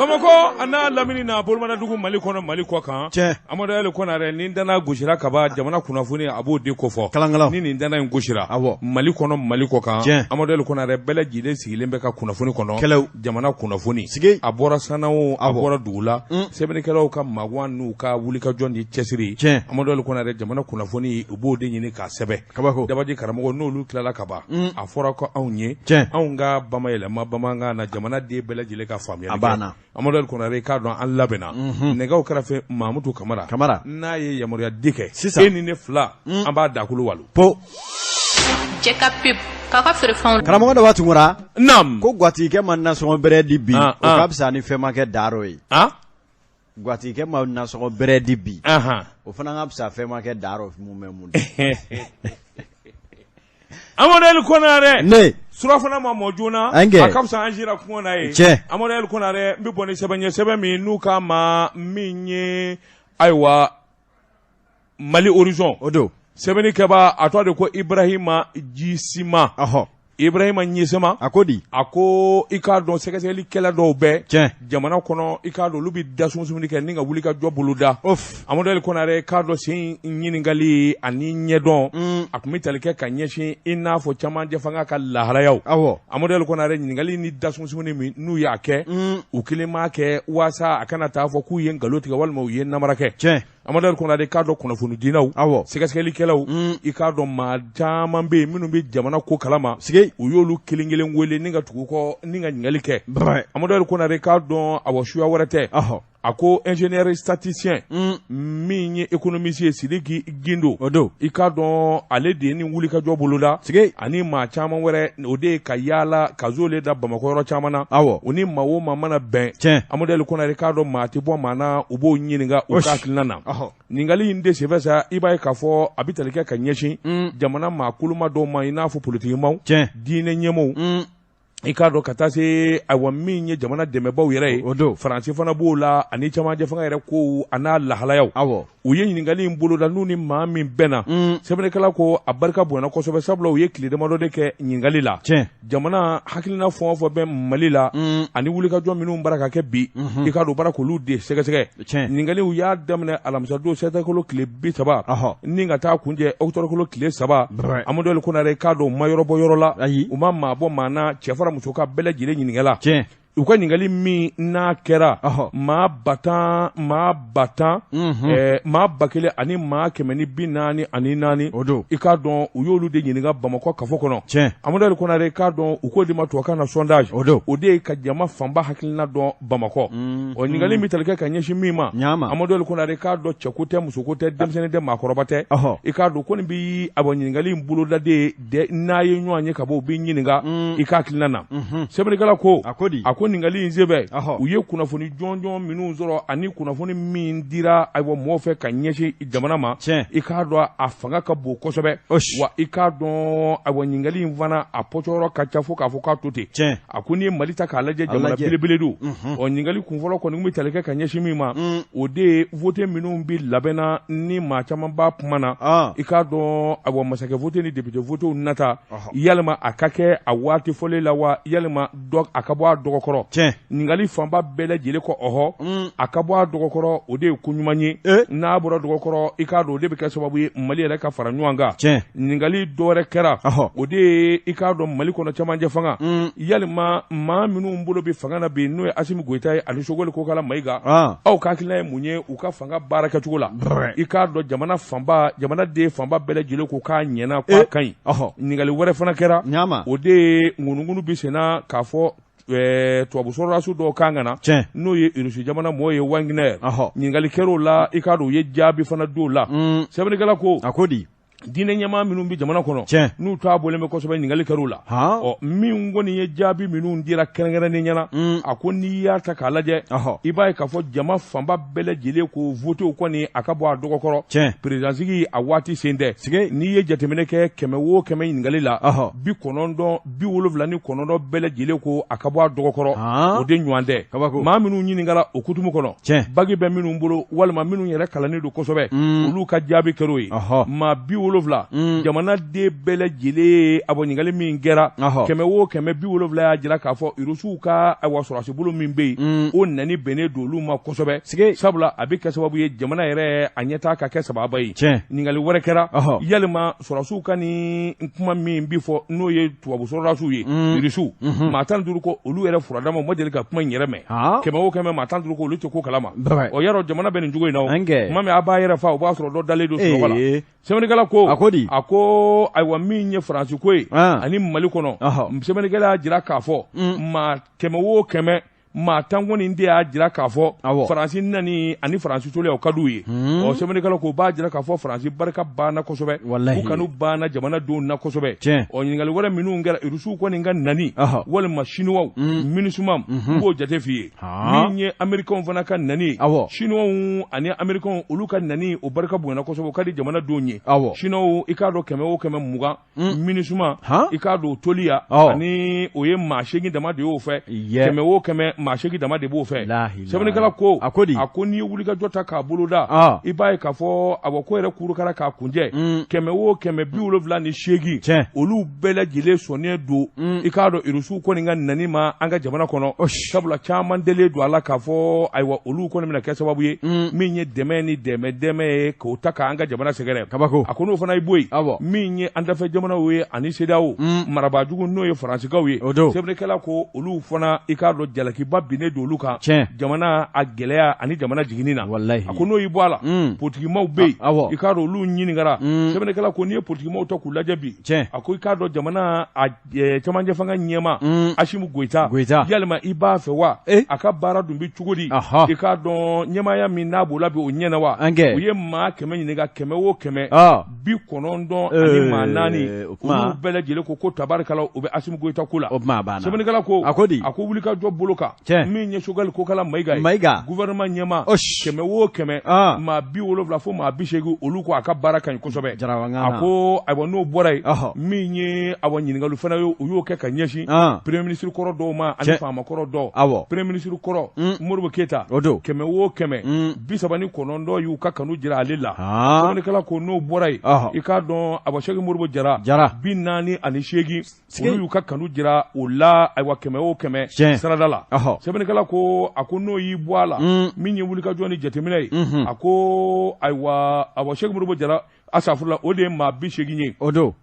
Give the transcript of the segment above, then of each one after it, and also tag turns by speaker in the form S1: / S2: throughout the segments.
S1: Bamakɔ a n'a lamini na bolomadadugu Mali kɔnɔ Mali kɔ kan,
S2: tiɲɛ,
S1: Amadu Ali Konare ni dana gosira kaban jamana kunnafoni a b'o de kofɔ,
S2: kalankala,
S1: ni nin dana in gosira,
S2: awɔ,
S1: Mali kɔnɔ Mali kɔ kan,
S2: tiɲɛ,
S1: Amadu Ali Konare bɛɛ lajɛlen sigilen bɛ ka kunnafoni kɔnɔ,
S2: kɛlɛw,
S1: jamana kunnafoni,
S2: sigi,
S1: a bɔra sanna o, a
S2: awɔ,
S1: bɔra dugu la, sɛbɛnnikɛlaw ka magan n'u ka wulikajɔ ni cɛsiri,
S2: tiɲɛ,
S1: Amadu Ali Konare jamana kunnafoni u b'o de ɲini k'a sɛbɛn.
S2: Kabako.
S1: Dabaji karamɔgɔ n'olu tilala ka ban, a fɔra ko anw ye,
S2: tiɲɛ,
S1: anw ka bamayɛlɛma bamanankan na jamana den bɛɛ lajɛlen ka faamuyali
S2: a
S1: kɛ.
S2: banna.
S1: Amadu Ali Konare i k'a dɔn an labɛnna, nɛgɛw kɛrɛfɛ Mamutu Kamara,
S2: Kamara,
S1: n'a ye yamaruya di kɛ,
S2: sisan,
S1: e ni ne fila an b'a dakolo walo.
S2: Po.
S3: Cɛ ka pub k'a ka feerefɛnw
S2: Karamɔgɔ dɔ b'a tunkara.
S1: Naam.
S2: Ko gwatigikɛ ma nasɔngɔ bɛrɛ di bi,
S1: Ah,
S2: o
S1: ah.
S2: ka fisa ni fɛn ma kɛ daro ye.
S1: Ah?
S2: Gwatigikɛ ma nasɔngɔ bɛrɛ di bi,
S1: Ahan.
S2: o fana ka fisa fɛn ma kɛ daro mun bɛ mun di.
S1: Amadu Ali Konare.
S2: Ne.
S1: Surafana ma mɔ joona.
S2: An kɛ.
S1: A ka fisa an sira kungo na ye.
S2: Tiɲɛ.
S1: Amadu Ali Konare n bɛ bɔ ni sɛbɛn ye sɛbɛn min n'u k'a ma min ye ayiwa Mali Horizon.
S2: O don.
S1: Sɛbɛnnikɛbaa a tɔgɔ de ko Ibrahima Jisima.
S2: Ɔhɔ.
S1: Ibrahima Ɲisema.
S2: A ko di?
S1: A ko i k'a dɔn sɛgɛsɛgɛlikɛla dɔw bɛ.
S2: Tiɲɛ.
S1: Jamana kɔnɔ i k'a dɔn olu bɛ da sumusumuni kɛ ni ka wuli ka jɔ boloda.
S2: Of.
S1: Amadu Ali Konare i k'a dɔn sen ɲininkali ani ɲɛdɔn. A tun bɛ tali kɛ ka ɲɛsin i n'a fɔ camancɛ fanga ka lahalayaw.
S2: Awɔ.
S1: Amadu Ali Konare ɲininkali ni da sumusumuni min n'u y'a kɛ. U kelen m'a kɛ waasa a kana taa fɔ k'u ye nkalon tigɛ walima u ye namara kɛ.
S2: Tiɲɛ.
S1: Amadu Ali Konare k'a dɔn kunnafonidilaw.
S2: Awɔ.
S1: Sɛgɛsɛgɛlikɛlaw. I k'a dɔn maa caman bɛ yen minnu bɛ jamana ko kalama.
S2: Sigi.
S1: U y'olu kelen kelen wele ni ka tugu u kɔ ni ka ɲininkali kɛ.
S2: Brɛ.
S1: Amadu Ali Konare k'a dɔn awa suya wɛrɛ tɛ.
S2: Ɔhɔ.
S1: A ko ingénieur statisticien. Min ye économiste ye Sidiki Gindo.
S2: O don.
S1: I k'a dɔn ale de ye nin wulikajɔ boloda.
S2: Sigi.
S1: Ani maa caman wɛrɛ o de ye ka yaala ka zole da Bamakɔ yɔrɔ caman na.
S2: Awɔ.
S1: U ni maa o maa mana bɛn.
S2: Tiɲɛ.
S1: Amadu Ali Konare k'a dɔn maa tɛ bɔ maa na u b'o ɲininka u ka hakilina na.
S2: Ɔhɔ.
S1: Ɲininkali in de senfɛ sa i b'a ye k'a fɔ a bɛ tali kɛ ka ɲɛsin jamana maa koloma dɔw ma i n'a fɔ politikimaw.
S2: Tiɲɛ.
S1: Diinɛ ɲɛmaaw. I k'a dɔn ka taa se ayiwa min ye jamana dɛmɛbaw yɛrɛ ye.
S2: O don.
S1: Faransi fana b'o la ani camancɛ fanga yɛrɛ kow a n'a lahalayaw.
S2: Awɔ.
S1: U ye ɲininkali in boloda n'u ni maa min bɛnna. Sɛbɛnnikɛla ko a barika bonyana kosɛbɛ sabula u ye tile damadɔ de kɛ ɲininkali la.
S2: Tiɲɛ.
S1: Jamana hakilina fɛn o fɛn bɛ Mali la. Ani wulikajɔ minnu bara ka kɛ bi. I k'a dɔn u bara k'olu de sɛgɛsɛgɛ.
S2: Tiɲɛ.
S1: Ɲininkali u y'a daminɛ alamisadon sɛtanburukalo tile 30.
S2: Ɔhɔ.
S1: Ni ka taa kuncɛ ɔkutɔburukalo tile 3.
S2: Brɛ.
S1: Amadu Ali Konare k'a dɔn u ma yɔrɔ bɔ yɔrɔ la.
S2: Ayi.
S1: U ma maa bɔ maa na cɛ fara muso kan bɛɛ lajɛlen ɲininkala.
S2: Tiɲɛ.
S1: U ka ɲininkali min n'a kɛra.
S2: Ɔhɔ.
S1: Maa ba tan maa ba tan. Maa 1144.
S2: O don.
S1: I k'a dɔn u y'olu de ɲininka Bamakɔ kafo kɔnɔ.
S2: Tiɲɛ.
S1: Amadu Ali Konare i k'a dɔn u k'o de ma tubabukan na sondage.
S2: O don.
S1: O de ye ka jama fanba hakilina dɔn Bamakɔ. Ɔ ɲininkali bɛ tali kɛ ka ɲɛsin min ma.
S2: Ɲama.
S1: Amadu Ali Konare i k'a dɔn cɛko tɛ musoko tɛ denmisɛnnin tɛ maakɔrɔba tɛ.
S2: Ɔhɔ.
S1: I k'a dɔn ko nin bɛ a bɔ ɲininkali in boloda de ye n'a ye ɲɔgɔn ye ka bɔ u b'i ɲininka i ka hakilina na. Sɛbɛnnikɛla ko.
S2: A ko di?
S1: A ko ɲininkali in senfɛ.
S2: Ɔhɔ.
S1: U ye kunnafoni jɔnjɔn minnu sɔrɔ ani kunnafoni min dira ayiwa mɔgɔw fɛ ka ɲɛsin jamana ma.
S2: Tiɲɛ.
S1: I k'a dɔn a fanga ka bon kosɛbɛ.
S2: Osi.
S1: Wa i k'a dɔn ayiwa ɲininkali in fana a pɔcɔyɔrɔ ka ca fo k'a fɔ k'a to ten.
S2: Tiɲɛ.
S1: A ko n'i ye Mali ta k'a lajɛ jamana
S2: lajɛ.
S1: belebele don. Ɔ ɲininkali kunfɔlɔ kɔni tun bɛ tali kɛ ka ɲɛsin min ma. O de ye vote minnu bɛ labɛnna ni maa caman b'a kuma na.
S2: Ah.
S1: I k'a dɔn ayiwa masakɛ vote ni député vote nata.
S2: Ɔhɔ.
S1: Yalima a ka kɛ a waati fɔlen la wa yalima dɔ a ka bɔ a dɔgɔkɔrɔ.
S2: Tiɲɛ.
S1: Ɲininkali fanba bɛɛ lajɛlen ko ɔhɔ. A ka bɔ a dɔgɔkɔrɔ o de ye ko ɲuman ye.
S2: Eh.
S1: N'a bɔra dɔgɔkɔrɔ i k'a dɔn o de bɛ kɛ sababu ye Mali yɛrɛ ka fara ɲɔgɔn kan.
S2: Tiɲɛ.
S1: Ɲininkali dɔ wɛrɛ kɛra.
S2: Ɔhɔ.
S1: O de ye i k'a dɔn Mali kɔnɔ camancɛ fanga. Yalima maa minnu bolo bɛ fanga na bi n'o ye Asimi Goyita ye ani Sogɛli Kokala Mayiga.
S2: Ah.
S1: Aw ka hakilina ye mun ye u ka fanga baara kɛcogo la.
S2: Brɛ.
S1: I k'a dɔn jamana fanba jamanaden fanba bɛɛ lajɛlen ko k'a ɲɛna k'a
S2: Eh.
S1: ka ɲi.
S2: Ɔhɔ.
S1: Ɲininkali wɛrɛ fana kɛra.
S2: Ɲama.
S1: O de ye ŋunuŋunu bɛ senna k'a fɔ tubabu sɔrɔdasiw dɔw kan ka na.
S2: Tiɲɛ.
S1: N'o ye Irisi jamana mɔgɔw ye Wagner.
S2: Ɔhɔ.
S1: Ɲininkali kɛr'o la i k'a dɔn u ye jaabi fana d'o la. Sɛbɛnnikɛla ko.
S2: A ko di?
S1: Diinɛ ɲɛmaa minnu bɛ jamana kɔnɔ.
S2: Tiɲɛ.
S1: N'u t'a bɔlen bɛ kosɛbɛ ɲininkali kɛr'u la.
S2: Han.
S1: Ɔ min kɔni ye jaabi minnu dira kɛrɛnkɛrɛnnen ɲɛna. A ko n'i y'a ta k'a lajɛ.
S2: Ɔhɔ.
S1: I b'a ye k'a fɔ jama fanba bɛɛ lajɛlen ko votew kɔni a ka bɔ a dɔgɔkɔrɔ.
S2: Tiɲɛ.
S1: Présidence a waati sen tɛ.
S2: Sigi.
S1: N'i ye jateminɛ kɛ 100 o 100 ɲininkali la.
S2: Ɔhɔ.
S1: 90 79 bɛɛ lajɛlen ko a ka bɔ a dɔgɔkɔrɔ.
S2: Han.
S1: O de ɲɔgɔn tɛ.
S2: Kabako.
S1: Maa minnu ɲininkala o kutumu kɔnɔ.
S2: Tiɲɛ.
S1: Bagi bɛ minnu bolo walima minnu yɛrɛ kalannen don kosɛbɛ. Olu ka jaabi kɛr'o ye.
S2: Ɔhɔ.
S1: Maa 70, jamanaden bɛɛ lajɛlen, a bɔ ɲininkali min kɛra, 100 o 100, 70 y'a jira k'a fɔ Irisiw ka, ayiwa, sɔrɔdasi bolo min bɛ yen, o nani bɛnnen don olu ma kosɛbɛ, sabula a bɛ kɛ sababu ye jamana yɛrɛ a ɲɛtaa ka kɛ sababa ye. Ɲininkali wɛrɛ kɛra, yalima sɔrɔdasiw ka nin kuma min bi fɔ, n'o ye tubabu sɔrɔdasiw ye, Irisiw, maa 15 ko olu yɛrɛ furadama ma deli ka kuma in yɛrɛ mɛn. 100 o 100, maa 15 ko olu tɛ ko kalama. Ɔ, yarɔ jamana bɛ nin cogo in na o, tuma min a b'a yɛrɛ fa, o b'a sɔrɔ dɔ dalen don sunɔgɔ la. Sɛbɛnnikɛla ko,
S2: a ko di?
S1: A ko ayiwa, min ye Faransi ko ye ani Mali kɔnɔ, sɛbɛnnikɛla y'a jira k'a fɔ maa 100 o 100, maa 10 kɔni de y'a jira k'a fɔ Faransi nani ani Faransi toli o ka d'u ye. Ɔ, sɛbɛnnikɛla ko b'a jira k'a fɔ Faransi barika banna kosɛbɛ, u kanu banna jamanadenw na kosɛbɛ. Ɔ, ɲininkali wɛrɛ minnu kɛra, Irisiw kɔni ka nani walima Siniwaw MINUSMA, n b'o jate f'i ye. Min ye Amerikɛnw fana ka nani, Siniwaw ani Amerikɛnw olu ka nani, o barika bonyana kosɛbɛ, o ka di jamanadenw ye. Siniwaw, i k'a dɔn, 100 o 100, 20, MINUSMA, i k'a dɔn, o toliya ani o ye maa 8 dama de y'o fɛ. 100 o 100, maa 8 dama de b'o fɛ. Sɛbɛnnikɛla ko,
S2: a ko di?
S1: A ko n'i ye wulikajɔ ta k'a boloda, i b'a ye k'a fɔ awɔ, ko yɛrɛ kurukara k'a kunjɛ, 100 o 100, 78, olu bɛɛ lajɛlen sɔnnen don, i k'a dɔn, Irisiw kɔni ka nani ma an ka jamana kɔnɔ, sabula caman dalen don a la k'a fɔ ayiwa, olu kɔni bɛna kɛ sababu ye min ye dɛmɛ ni dɛmɛ dɛmɛ ye k'o ta k'an ka jamana sɛgɛrɛ.
S2: Kabako.
S1: A ko n'o fana ye bɔ yen, min ye an dafɛ jamanaw ye ani CEDEAO marabaajugu, n'o ye Faransikaw ye, sɛbɛnnikɛla ko olu fana, i k'a dɔn, jalakiba binnen don olu kan jamana a gɛlɛya ani jamana jiginni na. A ko n'o y'i bɔ a la, politikimaw bɛ yen, i k'a dɔn, olu ɲininkara. Sɛbɛnnikɛla ko n'i ye politikimaw ta k'u lajɛ bi, a ko i k'a dɔn, jamana a cɛmancɛ fanga ɲɛmaa Asimi Goyita, yalima i b'a fɛ wa? A ka baara dun bɛ cogo di? I k'a dɔn, ɲɛmaaya min n'a b'o la bi, o ɲɛna wa? U ye maa 100 ɲininka, 100 o 100, 94 olu bɛɛ lajɛlen ko tabarikala, u bɛ Asimi Goyita ko la. Sɛbɛnnikɛla ko,
S2: a ko di?
S1: A ko wulikajɔ bolo kan, min ye Sogɛli Kokala Mayiga ye, gouvernement ɲɛmaa, 100 o 100, maa 70 fo maa 80, olu ko a ka baara ka ɲi kosɛbɛ. A ko ayiwa, n'o bɔra yen, min ye awa ɲininkali fana ye, u y'o kɛ ka ɲɛsin premier ministre kɔrɔ dɔw ma ani faama kɔrɔ dɔw. Premier ministre kɔrɔ Modibo Keyita, 100 o 100, 39 y'u ka kanu jira ale la. Sɛbɛnnikɛla ko n'o bɔra yen, i k'a dɔn, awa, Sɛki Modibo Jara, 48, olu y'u ka kanu jira o la, ayiwa, 100 o 100 sarada la. Sɛbɛnnikɛla ko, a ko n'o y'i bɔ a la, min ye wulikajɔ ni jateminɛ ye, a ko ayiwa, awa, Sɛki Modibo Jara asafurula, o de ye maa 80 ye.
S2: O don.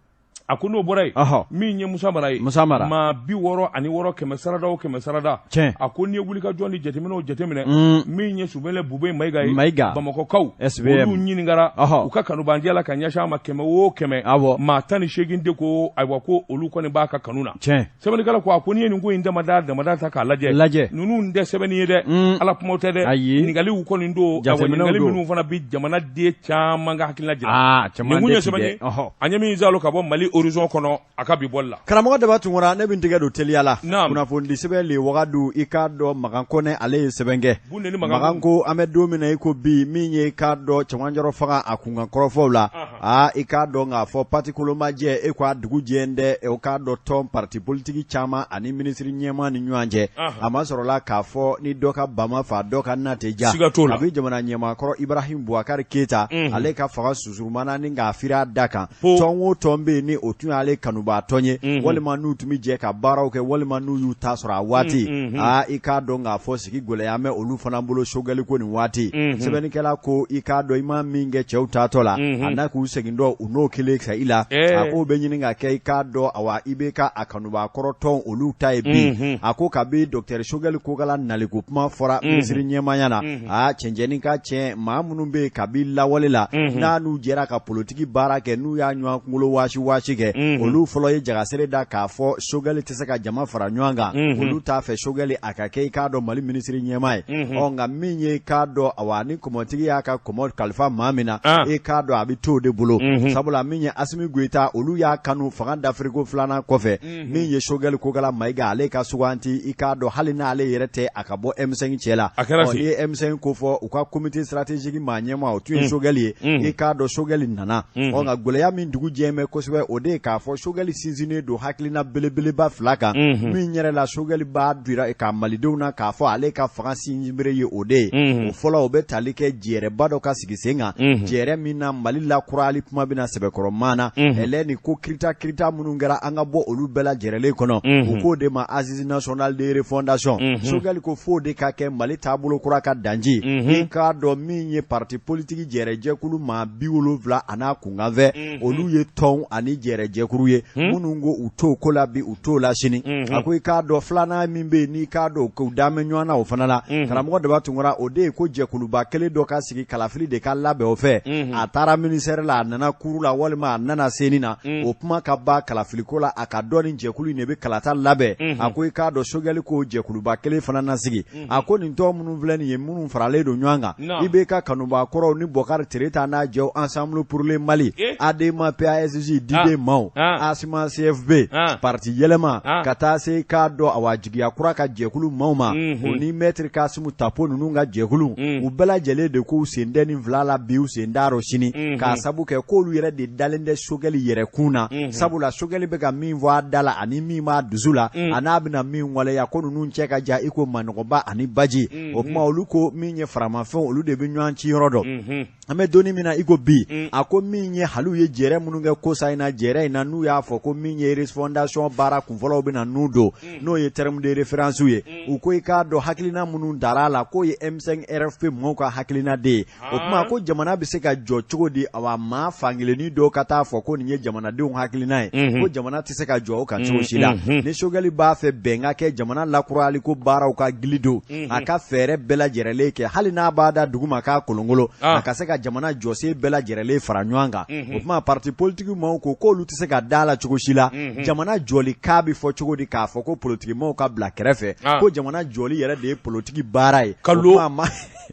S1: A ko n'o bɔra yen, min ye Musa Mara ye,
S2: Musa Mara,
S1: maa 66, 100 sarada o 100 sarada. A ko n'i ye wulikajɔ ni jateminɛw jateminɛ, min ye Sumɛlɛ Bube Mayiga ye,
S2: Mayiga,
S1: Bamakɔkaw, olu ɲininkara u ka kanubandiya la ka ɲɛsin a ma, 100 o 100, maa 18 de ko ayiwa, ko olu kɔni b'a ka kanu na. Sɛbɛnnikɛla ko, a ko n'i ye nin ko in damada damada ta k'a lajɛ, ninnu tɛ sɛbɛnni ye dɛ, ala kumaw tɛ dɛ, ɲininkaliw kɔni don, ɲininkali minnu fana bɛ jamanaden caman ka hakilina jira. Nin kun ye sɛbɛnni ye an ye min zalo ka bɔ Mali Horizon kɔnɔ a ka bi bɔli la.
S2: Karamɔgɔ Daba Tunkara, ne bɛ n tɛgɛ don teliya la. Kunnafonidi sɛbɛn le Wagadu, i k'a dɔn, Makan Kɔnɛ, ale ye sɛbɛn kɛ. Makan ko an bɛ don min na i ko bi, min ye i k'a dɔn cɛmancɛrɔ fanga a kunkan kɔrɔfɔw la, aa, i k'a dɔn k'a fɔ pati kolomajɛ e ko a dugu jɛ dɛ, o k'a dɔn tɔn parti politique caman ani minisiri ɲɛmaa ni ɲɔgɔn cɛ, a ma sɔrɔla k'a fɔ ni dɔ ka ba ma fa, dɔ ka na tɛ ja. A bɛ jamana ɲɛmaa kɔrɔ Ibrahim Boubacar Keita, ale ka fanga susurumana ni k'a firi a da kan, tɔn o tɔn bɛ yen ni o tun y'ale kanubaa tɔn ye, walima n'u tun bɛ jɛ ka baaraw kɛ, walima n'u y'u ta sɔrɔ a waati, aa, i k'a dɔn k'a fɔ sigi gɛlɛya bɛ olu fana bolo Sogɛli ko nin waati. Sɛbɛnnikɛla ko i k'a dɔn, i ma min kɛ cɛw taatɔ la, a n'a k'u segin dɔ u n'o kelen sa i la, a k'o bɛ ɲini ka kɛ, i k'a dɔn, awa, i bɛ ka a kanubaa kɔrɔ tɔn olu ta ye bi. A ko kabi docteur Sogɛli Kokala naliko kuma fɔra minisiri ɲɛmaaya na, aa, cɛncɛnni ka cɛn, maa minnu bɛ yen kabi lawale la n'a n'u jɛra ka politiki baara kɛ, n'u y'a ɲɔgɔn kunkolo waasi waasi kɛ, olu fɔlɔ ye jagasere da k'a fɔ Sogɛli tɛ se ka jama fara ɲɔgɔn kan, olu t'a fɛ Sogɛli a ka kɛ, i k'a dɔn, Mali minisiri ɲɛmaa ye. Ɔ, nka min ye, i k'a dɔn, awa, ni kɔmɔtigi y'a ka kɔmɔ kalifa maa min na, i k'a dɔn, a bɛ t'o de bolo, sabula min ye Asimi Goyita, olu y'a kanu fanga dafiriko filanan kɔfɛ. Min ye Sogɛli Kokala Mayiga, ale ka suganti, i k'a dɔn, hali n'ale yɛrɛ tɛ a ka bɔ M5 cɛ la. N'i ye M5 ko fɔ, u ka comité stratégique maa ɲɛmaa, o tun ye Sogɛli ye. I k'a dɔn, Sogɛli nana. Ɔ, nka gɛlɛya min dugu jɛ bɛ kosɛbɛ, o de ye k'a fɔ Sogɛli sinsinnen don hakilina belebeleba fila kan, min yɛrɛ la Sogɛli b'a dira ka malidenw na k'a fɔ ale ka fanga sinsinbere ye o de ye. O fɔlɔ, o bɛ tali kɛ jɛrɛba dɔ ka sigi sen kan, jɛrɛ min na Mali lakuraya. lakurayali kuma bɛna sɛbɛkɔrɔ maana ɛlɛ ni ko kirita kirita minnu kɛra an ka bɔ olu bɛɛ lajɛrɛlen kɔnɔ u k'o de ma assise nationale de refondation Sogɛli ko f'o de ka kɛ Mali taabolo kura ka danji i k'a dɔn min ye parti politique jɛrɛjɛkulu maa 70 a n'a kunkanfɛ olu ye tɔnw ani jɛrɛjɛkuru ye minnu ko u t'o ko la bi u t'o la sini a ko i k'a dɔn filanan min bɛ yen n'i k'a dɔn k'u dan bɛ ɲɔgɔn na o fana la karamɔgɔ Daba Tunkara o de ye ko jɛkuluba kelen dɔ ka sigi kalafili de ka labɛn o fɛ a taara ministère la a nana cour la walima a nana CENI na o kuma ka ban kalafiliko la a ka dɔn ni jɛkulu in de bɛ kalata labɛn a ko i k'a dɔn Sogɛli ko jɛkuluba kelen fana na sigi a ko nin tɔn minnu filɛ nin ye minnu faralen don ɲɔgɔn kan IBK kanubaa kɔrɔw ni Bɔkari Tereta n'a jɛw Ensemble pour le Mali ADEMA PASJ Diden maaw ASMA CFP parti yɛlɛma ka taa se k'a dɔn awa jigiya kura ka jɛkulu maaw ma o ni maître Kasimu Tapo ninnu ka jɛkulu u bɛɛ lajɛlen de k'u sen tɛ nin fila la bi u sen t'a rɔ sini k'a sabu kɛ k'olu yɛrɛ de dalen tɛ Sogɛli yɛrɛkun na sabula Sogɛli bɛ ka min fɔ a da la ani min b'a dusu la a n'a bɛna min waleya ko ninnu cɛ ka jan i ko manɔgɔba ani baji o tuma olu ko min ye faramafɛnw olu de bɛ ɲɔgɔn ci yɔrɔ dɔn an bɛ don min na i ko bi a ko min ye hali u ye jɛrɛ minnu kɛ kosa in na jɛrɛ in na n'u y'a fɔ ko min ye refondation baara kunfɔlɔw bɛna n'u don n'o ye terme de référence ye u ko i k'a dɔn hakilina minnu dara a la k'o ye M5 RFP mɔgɔw ka hakilina de ye o tuma ko jamana bɛ se ka jɔ cogo di awa maa fankelennin dɔw ka taa fɔ ko nin ye jamanadenw hakilina ye ko jamana tɛ se ka jɔ o kan cogo si la ni Sogɛli b'a fɛ bɛn ka kɛ jamana lakurayali ko baaraw ka gili don a ka fɛɛrɛ bɛɛ lajɛrɛlen kɛ hali n'a b'a da duguma k'a kolonkolon a ka se ka jamana jɔsen bɛɛ lajɛrɛlen fara ɲɔgɔn kan o tuma parti politique maaw ko k'olu tɛ se ka da la cogo si la jamana jɔli k'a bɛ fɔ cogo di k'a fɔ ko politiki maaw ka bila kɛrɛfɛ ko jamana jɔli yɛrɛ de ye politiki baara ye
S1: kalo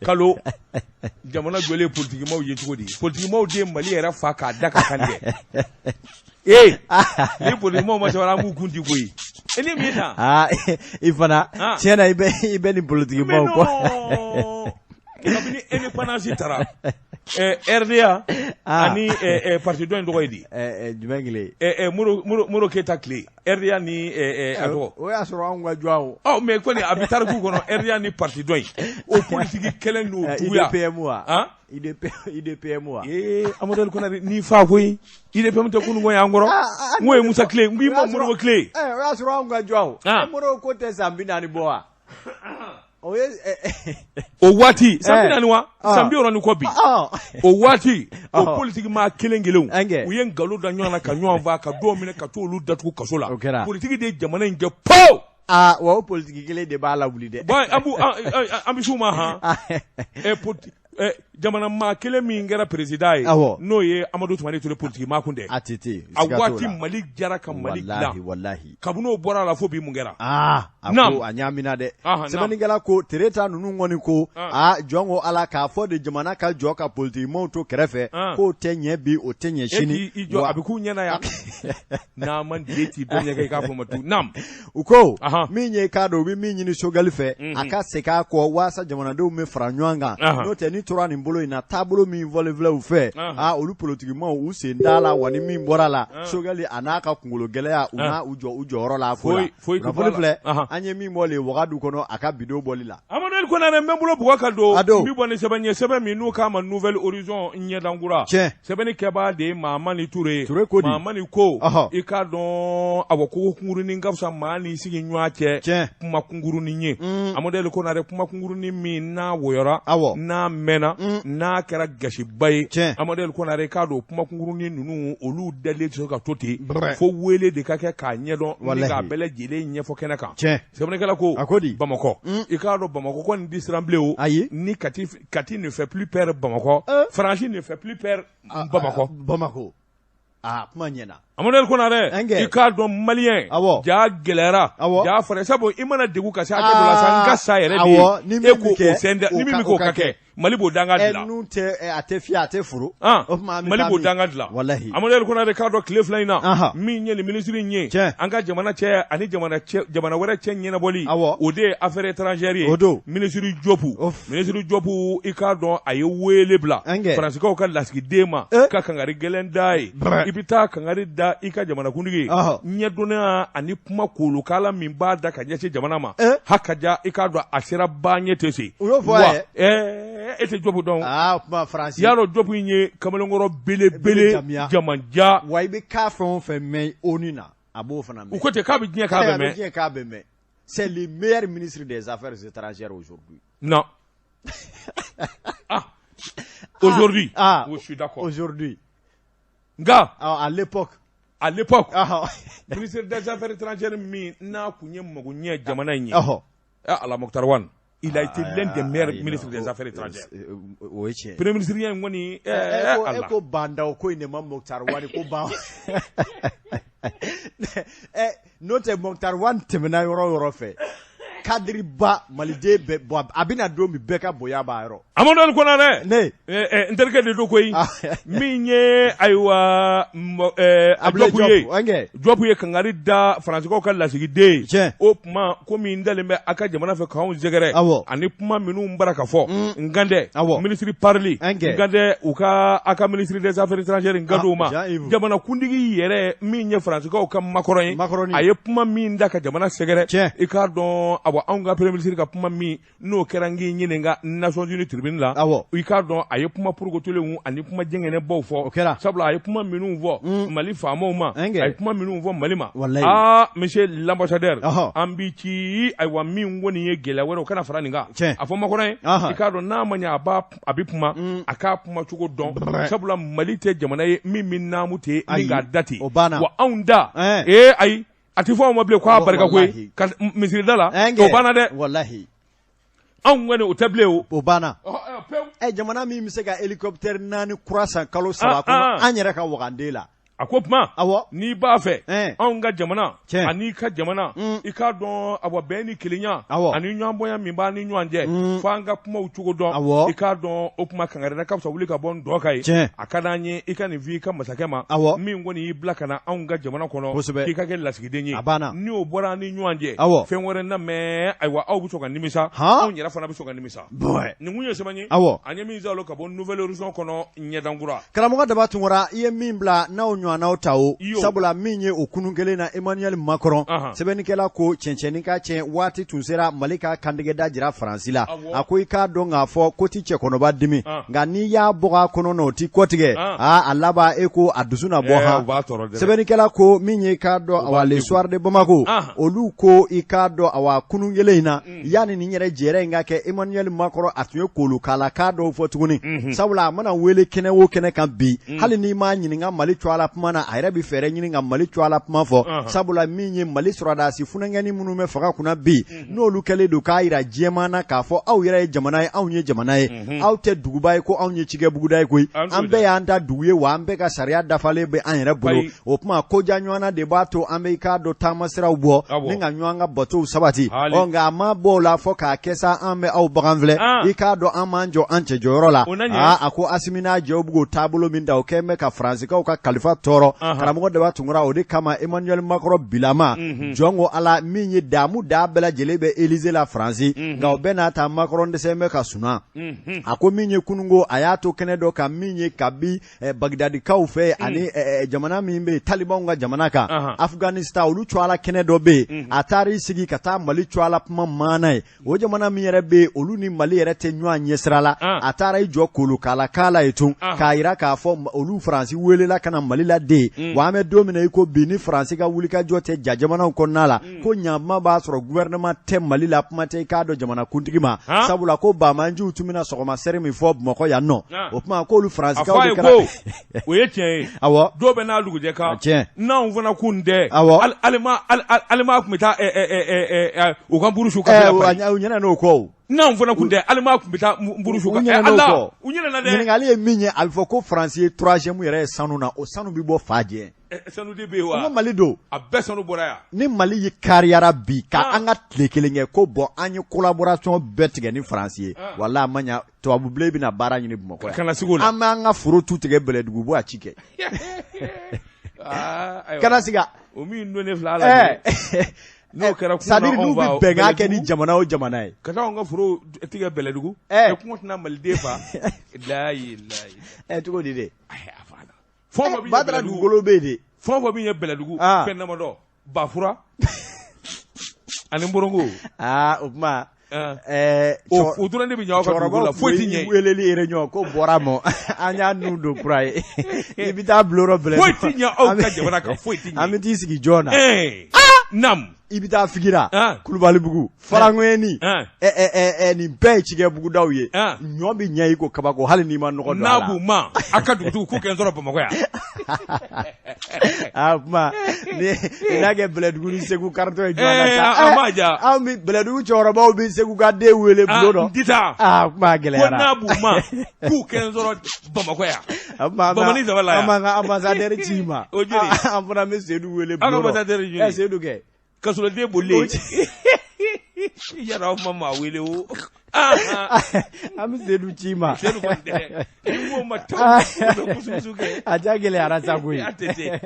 S1: kalo jamana jɔli ye politikimaw ye cogo di politikimaw de ye Mali yɛrɛ fa k'a da ka kan dɛ ee ni politikimaw ma sabali an b'u kun di koyi e ni min ta
S2: aa i fana tiɲɛ na i bɛ nin politikimaw
S1: kɔ kabini indépendance tara RDA ani parti dɔ in tɔgɔ ye di
S2: jumɛn kelen
S1: Modibo Keyita tile RDA ni a tɔgɔ
S2: o y'a sɔrɔ anw ka jɔn
S1: o mais kɔni a bɛ tariku kɔnɔ RDA ni parti dɔ in o politiki kɛlɛ n'o
S2: juguya IDPM wa IDPM wa
S1: ee Amadu Konare n'i fa koyi IDPM tɛ kunun ko y'an kɔrɔ n ko ye Musa tile n k'i ma Modibo tile
S2: o y'a sɔrɔ anw ka jɔn o Modibo ko tɛ san 40 bɔ wa
S1: o ye o waati san 40 wa san 60 ni kɔ bi o waati o politiki maa kelen kelenw u ye nkalon da ɲɔgɔn na ka ɲɔgɔn faa ka dɔw minɛ ka t'olu datugu kaso la politiki de ye jamana in kɛ
S2: po aa wa o politiki kelen de b'a lawuli dɛ
S1: bon an bɛ s'u ma han jamana maa kelen min kɛra président ye n'o ye Amadu Tumani Ture politiki maa kun tɛ
S2: ATT
S1: a waati Mali jara ka Mali dilan
S2: walahi
S1: kabini o bɔra a la fo bi mun kɛra
S2: aa a ko a ɲaamina dɛ sɛbɛnnikɛla ko Tereta ninnu kɔni ko aa jɔn ko Ala k'a fɔ de jamana ka jɔ ka politiki maaw to kɛrɛfɛ k'o tɛ ɲɛ bi o tɛ ɲɛ sini
S1: e k'i jɔ a bɛ k'u ɲɛna yan n'a man di t'i dɔn ɲɛ i k'a fɔ ma tu naam
S2: U ko min ye k'a dɔn u bɛ min ɲini Sogɛli fɛ a ka segin a kɔ waasa jamanadenw bɛ fara ɲɔgɔn kan n'o tɛ ni tora nin bolo in na taabolo min fɔlen filɛ u fɛ aa olu politikimaw u sen t'a la wa ni min bɔra la Sogɛli a n'a ka kunkolo gɛlɛya u na u jɔ u jɔyɔrɔ la ko la kunnafoni filɛ an ye min bɔ le Wagadu kɔnɔ a ka bidon bɔli la
S1: Amadu Konare n bɛ n bolo bugɔ ka don n bɛ bɔ ni sɛbɛn ye sɛbɛn min n'u k'a ma Nouvel Horizon ɲɛdankura
S2: tiɲɛ
S1: sɛbɛnni kɛbaa de ye Mamani Ture
S2: ye Ture ko di
S1: Mamani ko i k'a dɔn awɔ ko kunkurunin ka fisa maa n'i sigiɲɔgɔn cɛ
S2: tiɲɛ
S1: kuma kunkurunin ye Amadu Konare kuma kunkurunin min n'a woyora
S2: awɔ
S1: n'a mɛnna n'a kɛra gasiba ye
S2: tiɲɛ
S1: Amadu Konare i k'a dɔn kuma kunkurunin ninnu olu dalen tɛ se ka to ten fo wele de ka kɛ k'a ɲɛdɔn ni k'a bɛɛ lajɛlen ɲɛfɔ kɛnɛ kan
S2: tiɲɛ
S1: sɛbɛnnikɛla ko
S2: a ko di
S1: Bamakɔ i k'a dɔn Bamakɔ kɔni tɛ siran bilen o
S2: ayi
S1: ni Kati Kati ne fait plus peur Bamakɔ Faransi ne fait plus peur Bamakɔ
S2: Bamakɔ aa kuma ɲɛna
S1: Amadu Konare i k'a dɔn maliyɛn
S2: awɔ
S1: ja gɛlɛyara
S2: awɔ
S1: ja fara sabu i mana degun ka se hakɛ dɔ la sa n ka sa yɛrɛ de ye
S2: awɔ ni
S1: e ko o sɛn ni min bɛ k'o ka kɛ Mali b'o danga
S2: dilan n'u tɛ a tɛ fiyɛ a tɛ foro
S1: Mali b'o danga dilan
S2: walahi
S1: Amadu Konare k'a dɔn tile fila in na min ye nin minisiri in ye an ka jamana cɛ ani jamana wɛrɛ cɛ ɲɛnabɔli o de ye affaires étrangères ye
S2: o don
S1: minisiri Jɔpu minisiri Jɔpu i k'a dɔn a ye wele bila Faransikaw ka lasigiden ma ka kangari gɛlɛn da ye i bɛ taa kangari da i ka jamanakuntigi ye ɲɛdɔnniya ani kuma kolokala min b'a da ka ɲɛsin jamana ma hakaja i k'a dɔn a sera ba ɲɛ tɛ se
S2: u y'o fɔ a ye
S1: ɛɛ E tɛ Jɔpu dɔn.
S2: Aa, o tuma Faransi.
S1: I y'a dɔn Jɔpu in ye kamalenkɔrɔ belebele jamanja.
S2: Wa i bɛ kan fɛn o fɛn mɛn ONU na, a b'o fana mɛn.
S1: U ko ten k'a bɛ diɲɛ kan bɛɛ mɛn.
S2: A bɛ diɲɛ kan bɛɛ mɛn. C'est le meilleur ministre des Affaires étrangères aujourd'hui.
S1: Non. Ah. Aujourd'hui. Ah. Je suis d'accord.
S2: Aujourd'hui.
S1: Nka.
S2: Ah, à l'époque.
S1: À l'époque. Ah. Ministre des Affaires étrangères min n'a kun ye mago ɲɛ jamana in ye. Ah, Ala Moctar Ouane. Il a été l'un des meilleurs ministres des Affaires étrangères.
S2: O ye tiɲɛ.
S1: Premier ministre in kɔni.
S2: E ko Bah N'Daw ko in de ma Moctar Ouane ko ban. N'o tɛ Moctar Ouane tɛmɛna yɔrɔ o yɔrɔ fɛ. Cadre ba maliden bɛɛ bon a bɛna don min bɛɛ ka bonya b'a yɔrɔ.
S1: Amadu Ali Konarɛ.
S2: Ne.
S1: N terikɛ de don koyi. Min ye ayiwa Jɔpu ye. Jɔpu ye kangari da Faransikaw ka lasigiden ye.
S2: Tiɲɛ.
S1: O tuma ko min dalen bɛ a ka jamana fɛ k'anw sɛgɛrɛ.
S2: Awɔ.
S1: Ani kuma minnu bara ka fɔ. N kan tɛ.
S2: Awɔ.
S1: Ministre Parly.
S2: N
S1: kan tɛ u ka a ka ministre des Affaires étrangères n kan t'o ma. Jamanakuntigi yɛrɛ min ye Faransikaw ka Macron ye.
S2: Macron.
S1: A ye kuma min da ka jamana sɛgɛrɛ.
S2: Tiɲɛ.
S1: I k'a dɔn awa anw ka premier ministre ka kuma min n'o kɛra n k'i ɲininka Nations Unies tribune la.
S2: Awɔ.
S1: I k'a dɔn a ye kuma porokotolenw ani kuma jɛngɛnɛbaw fɔ.
S2: O kɛra.
S1: Sabula a ye kuma minnu fɔ. Mali faamaw ma.
S2: Ɛnkɛ.
S1: A ye kuma minnu fɔ Mali ma.
S2: Walayi.
S1: Aa monsieur l'ambassadeur.
S2: Ɔhɔ.
S1: An b'i ci ayiwa min kɔni ye gɛlɛya wɛrɛ o kana fara nin kan.
S2: Tiɲɛ.
S1: A fɔ Macron ye.
S2: Ɔhɔ.
S1: I k'a dɔn n'a ma ɲɛ a b'a a bɛ kuma. A k'a kuma cogo dɔn.
S2: Brɛ.
S1: Sabula Mali tɛ jamana ye min bɛ naamu ten ni
S2: Ayi.
S1: k'a da ten.
S2: O banna.
S1: Wa anw da.
S2: Ɛn.
S1: Ee ayi. A tɛ fɔ anw ma bilen k'a barika koyi.
S2: Walahi.
S1: Ka misirida la.
S2: Ɛnkɛ.
S1: O banna dɛ.
S2: Walahi.
S1: Anw kɔni o tɛ bilen o.
S2: O banna.
S1: Pewu.
S2: Ɛ jamana min bɛ se ka hélicoptère 4 kura san kalo 3 kɔnɔ an yɛrɛ ka wagande la.
S1: A ko tuma.
S2: Awɔ.
S1: N'i b'a fɛ.
S2: Ɛn.
S1: Anw ka jamana.
S2: Tiɲɛ.
S1: An'i ka jamana. I k'a dɔn awa bɛn ni kelenya.
S2: Awɔ.
S1: Ani ɲɔgɔnbonya min b'an ni ɲɔgɔn cɛ. Fo an ka kumaw cogo dɔn.
S2: Awɔ.
S1: I k'a dɔn o kuma kangari ka fisa wuli ka bɔ n dɔ kan ye.
S2: Tiɲɛ.
S1: A ka d'an ye i ka nin f'i ka masakɛ ma.
S2: Awɔ.
S1: Min kɔni y'i bila ka na anw ka jamana kɔnɔ.
S2: Kosɛbɛ.
S1: K'i ka kɛ lasigiden ye.
S2: A banna.
S1: Ni o bɔra an ni ɲɔgɔn cɛ.
S2: Awɔ.
S1: Fɛn wɛrɛ na mɛn ayiwa aw bɛ sɔn ka nimisa.
S2: Han.
S1: Anw yɛrɛ fana bɛ sɔn ka nimisa.
S2: Bɔn.
S1: Nin kun ye sɛbɛn ye.
S2: Awɔ.
S1: An ye min sɔrɔ ka bɔ Nouvel Horizon kɔnɔ ɲɛdankura.
S2: Karamɔgɔ Daba Tunkara i ye min bila n'aw ɲɔgɔnnaw ta o
S1: Iyo.
S2: sabula min ye o kunun kelen na Emmanuel Macron
S1: Ahan.
S2: sɛbɛnnikɛla ko cɛncɛnni ka cɛn waati tun sera Mali ka kantigɛda jira Faransi la
S1: Awɔ.
S2: a ko i k'a dɔn k'a fɔ ko ti cɛkɔnɔba dimi
S1: Ah.
S2: nka n'i y'a bɔ a kɔnɔ na o ti kɔtigɛ
S1: Ah.
S2: aa a laban e ko a dusu na bɔ
S1: Eh,
S2: han
S1: u b'a tɔɔrɔ dɛ.
S2: sɛbɛnnikɛla ko min ye i k'a dɔn awa Le Soir de Bamako
S1: Ah.
S2: olu ko i k'a dɔn awa kunun kelen in na yanni nin yɛrɛ jɛrɛ in ka kɛ Emmanuel Macron a tun ye kolokala dɔw fɔ tuguni sabula a mana wele kɛnɛ o kɛnɛ kan bi hali n'i m'a ɲininka Mali cogoya la kuma na a yɛrɛ bɛ fɛɛrɛ ɲini ka Mali cogoya la kuma fɔ sabula min ye Mali sɔrɔdasi funankɛnin minnu bɛ fanga kunna bi n'olu kɛlen don k'a jira diɲɛmaa na k'a fɔ aw yɛrɛ ye jamana ye anw ye jamana ye aw tɛ duguba ye ko anw ye cikɛbuguda ye koyi an bɛɛ y'an ta dugu ye wa an bɛɛ ka sariya dafalen bɛ an yɛrɛ bolo o tuma koja ɲɔgɔnna de b'a to an bɛ i k'a dɔn taamasiraw bɔ ni ka ɲɔgɔn ka batow sabati ɔ nka a ma bɔ o la fɔ k'a kɛ sa an bɛ aw bagan filɛ i k'a dɔn an m'an jɔ an cɛ jɔyɔrɔ la aa a ko Asimi n'a jɛw bɛ k'o taabolo min ta o kɛlen bɛ ka Faransikaw ka kalifa tɔɔrɔ karamɔgɔ Daba Tunkara o de kama Emmanuel Macron bilama jɔn ko Ala min ye damu da bɛɛ lajɛlen bɛ Élysée la Faransi nka o bɛɛ n'a ta Macron dɛsɛ bɛ ka suna a ko min ye kununko a y'a to kɛnɛ dɔ kan min ye kabi Bagdadikaw fɛ ani jamana min bɛ yen talibanw ka jamana kan Afghanistan olu cogoya la kɛnɛ dɔ bɛ yen a taar'i sigi ka taa Mali cogoya la kuma maana ye o jamana min yɛrɛ bɛ yen olu ni Mali yɛrɛ tɛ ɲɔgɔn ɲɛsira la a taara i jɔ kolokala la yen tun k'a jira k'a fɔ olu Faransi welela ka na Mali la de wa an bɛ don min na i ko bi ni Faransi ka wulikajɔ tɛ ja jamanaw kɔnɔna la ko ɲama b'a sɔrɔ gouvernement tɛ Mali la kuma tɛ i k'a dɔn jamanakuntigi ma sabula ko banbaanciw tun bɛna sɔgɔma seri min fɔ Bamakɔ yan nɔ o tuma k'olu Faransikaw de kɛra
S1: o ye tiɲɛ ye
S2: awɔ
S1: dɔw bɛ n'a dugujɛ kan
S2: tiɲɛ
S1: n'anw fana kun tɛ
S2: awɔ
S1: alima tun bɛ taa u ka burusu ka
S2: u ɲinɛna n'o kɔ o
S1: n'anw fana kun tɛ alima tun bɛ taa burusu kan ala u ɲinɛna dɛ
S2: ɲininkali ye min ye a bɛ fɔ ko Faransi ye troisième yɛrɛ ye sanu na o sanu bɛ bɔ fa jɛ
S1: sanu de bɛ yen wa
S2: ko Mali don
S1: a bɛɛ sanu bɔra yan
S2: ni Mali ye kariyara bi ka an ka tile kelen kɛ ko bon an ye collaboration bɛɛ tigɛ ni Faransi ye walahi a ma ɲa tubabu bilen bɛna baara ɲini Bamakɔ yan
S1: kana sigi o la
S2: an b'an ka foro tu tigɛ Bɛlɛdugu bɔ a ci kɛ kana siga
S1: o min don ne filɛ a la n'o kɛra
S2: c'est à dire n'u bɛ bɛnkan kɛ ni jamana o jamana ye
S1: ka taa anw ka foro tigɛ Bɛlɛdugu kɔngɔ tɛna Maliden fa layi layi
S2: cogo di dɛ
S1: a fa la fɛn o fɛn
S2: Badara dugukolo bɛ yen de
S1: fɛn o fɛn min ye Bɛlɛdugu fɛn damadɔ Bafura ani Nborongo
S2: aa o tuma
S1: O dɔrɔn de bɛ ɲɛ aw ka dugu la, foyi tɛ ɲɛ.
S2: Weleli réunion ko bɔra mɔ, an y'a nun don kura ye, i bɛ taa bulon dɔ
S1: bɛlɛ. Foyi tɛ ɲɛ aw ka jamana kan, foyi tɛ
S2: ɲɛ. An bɛ t'i sigi jɔn na?
S1: Naam.
S2: I bɛ taa Figira, Kulubalibugu, Faraŋɛni, nin bɛɛ ye cikɛbugudaw ye, ɲɔ bɛ ɲɛ i ko kabako hali n'i ma nɔgɔ don
S1: a la. N'a b'u ma, a ka dugutigiw k'u kɛ n sɔrɔ Bamakɔ yan.
S2: Aa kuma ni n'a kɛ Bɛlɛdugu ni Segu karitɔ ye ɲɔgɔn na sa.
S1: A ma ja.
S2: Anw bɛ Bɛlɛdugu cɛkɔrɔbaw bɛ Segu ka den wele bulon dɔ.
S1: N tɛ taa.
S2: Aa kuma gɛlɛyara.
S1: Ko n'a b'u ma k'u kɛ n sɔrɔ Bamakɔ yan. Bamani saba
S2: la yan. An b'an ka ambassadeur ci i ma.
S1: O joli?
S2: An fana bɛ Seyidu wele bulon dɔ.
S1: Aw ka ambassadeur joli?
S2: Ɛ Seyidu kɛ.
S1: Kasoladen bolilen. Yala aw ma maa wele o.
S2: An bɛ Seyidu ci i ma.
S1: Seyidu kɔni tɛ. Ni n ko ma tewu u bɛ kusukusu kɛ.
S2: A ja gɛlɛyara sa koyi.
S1: A tɛ se.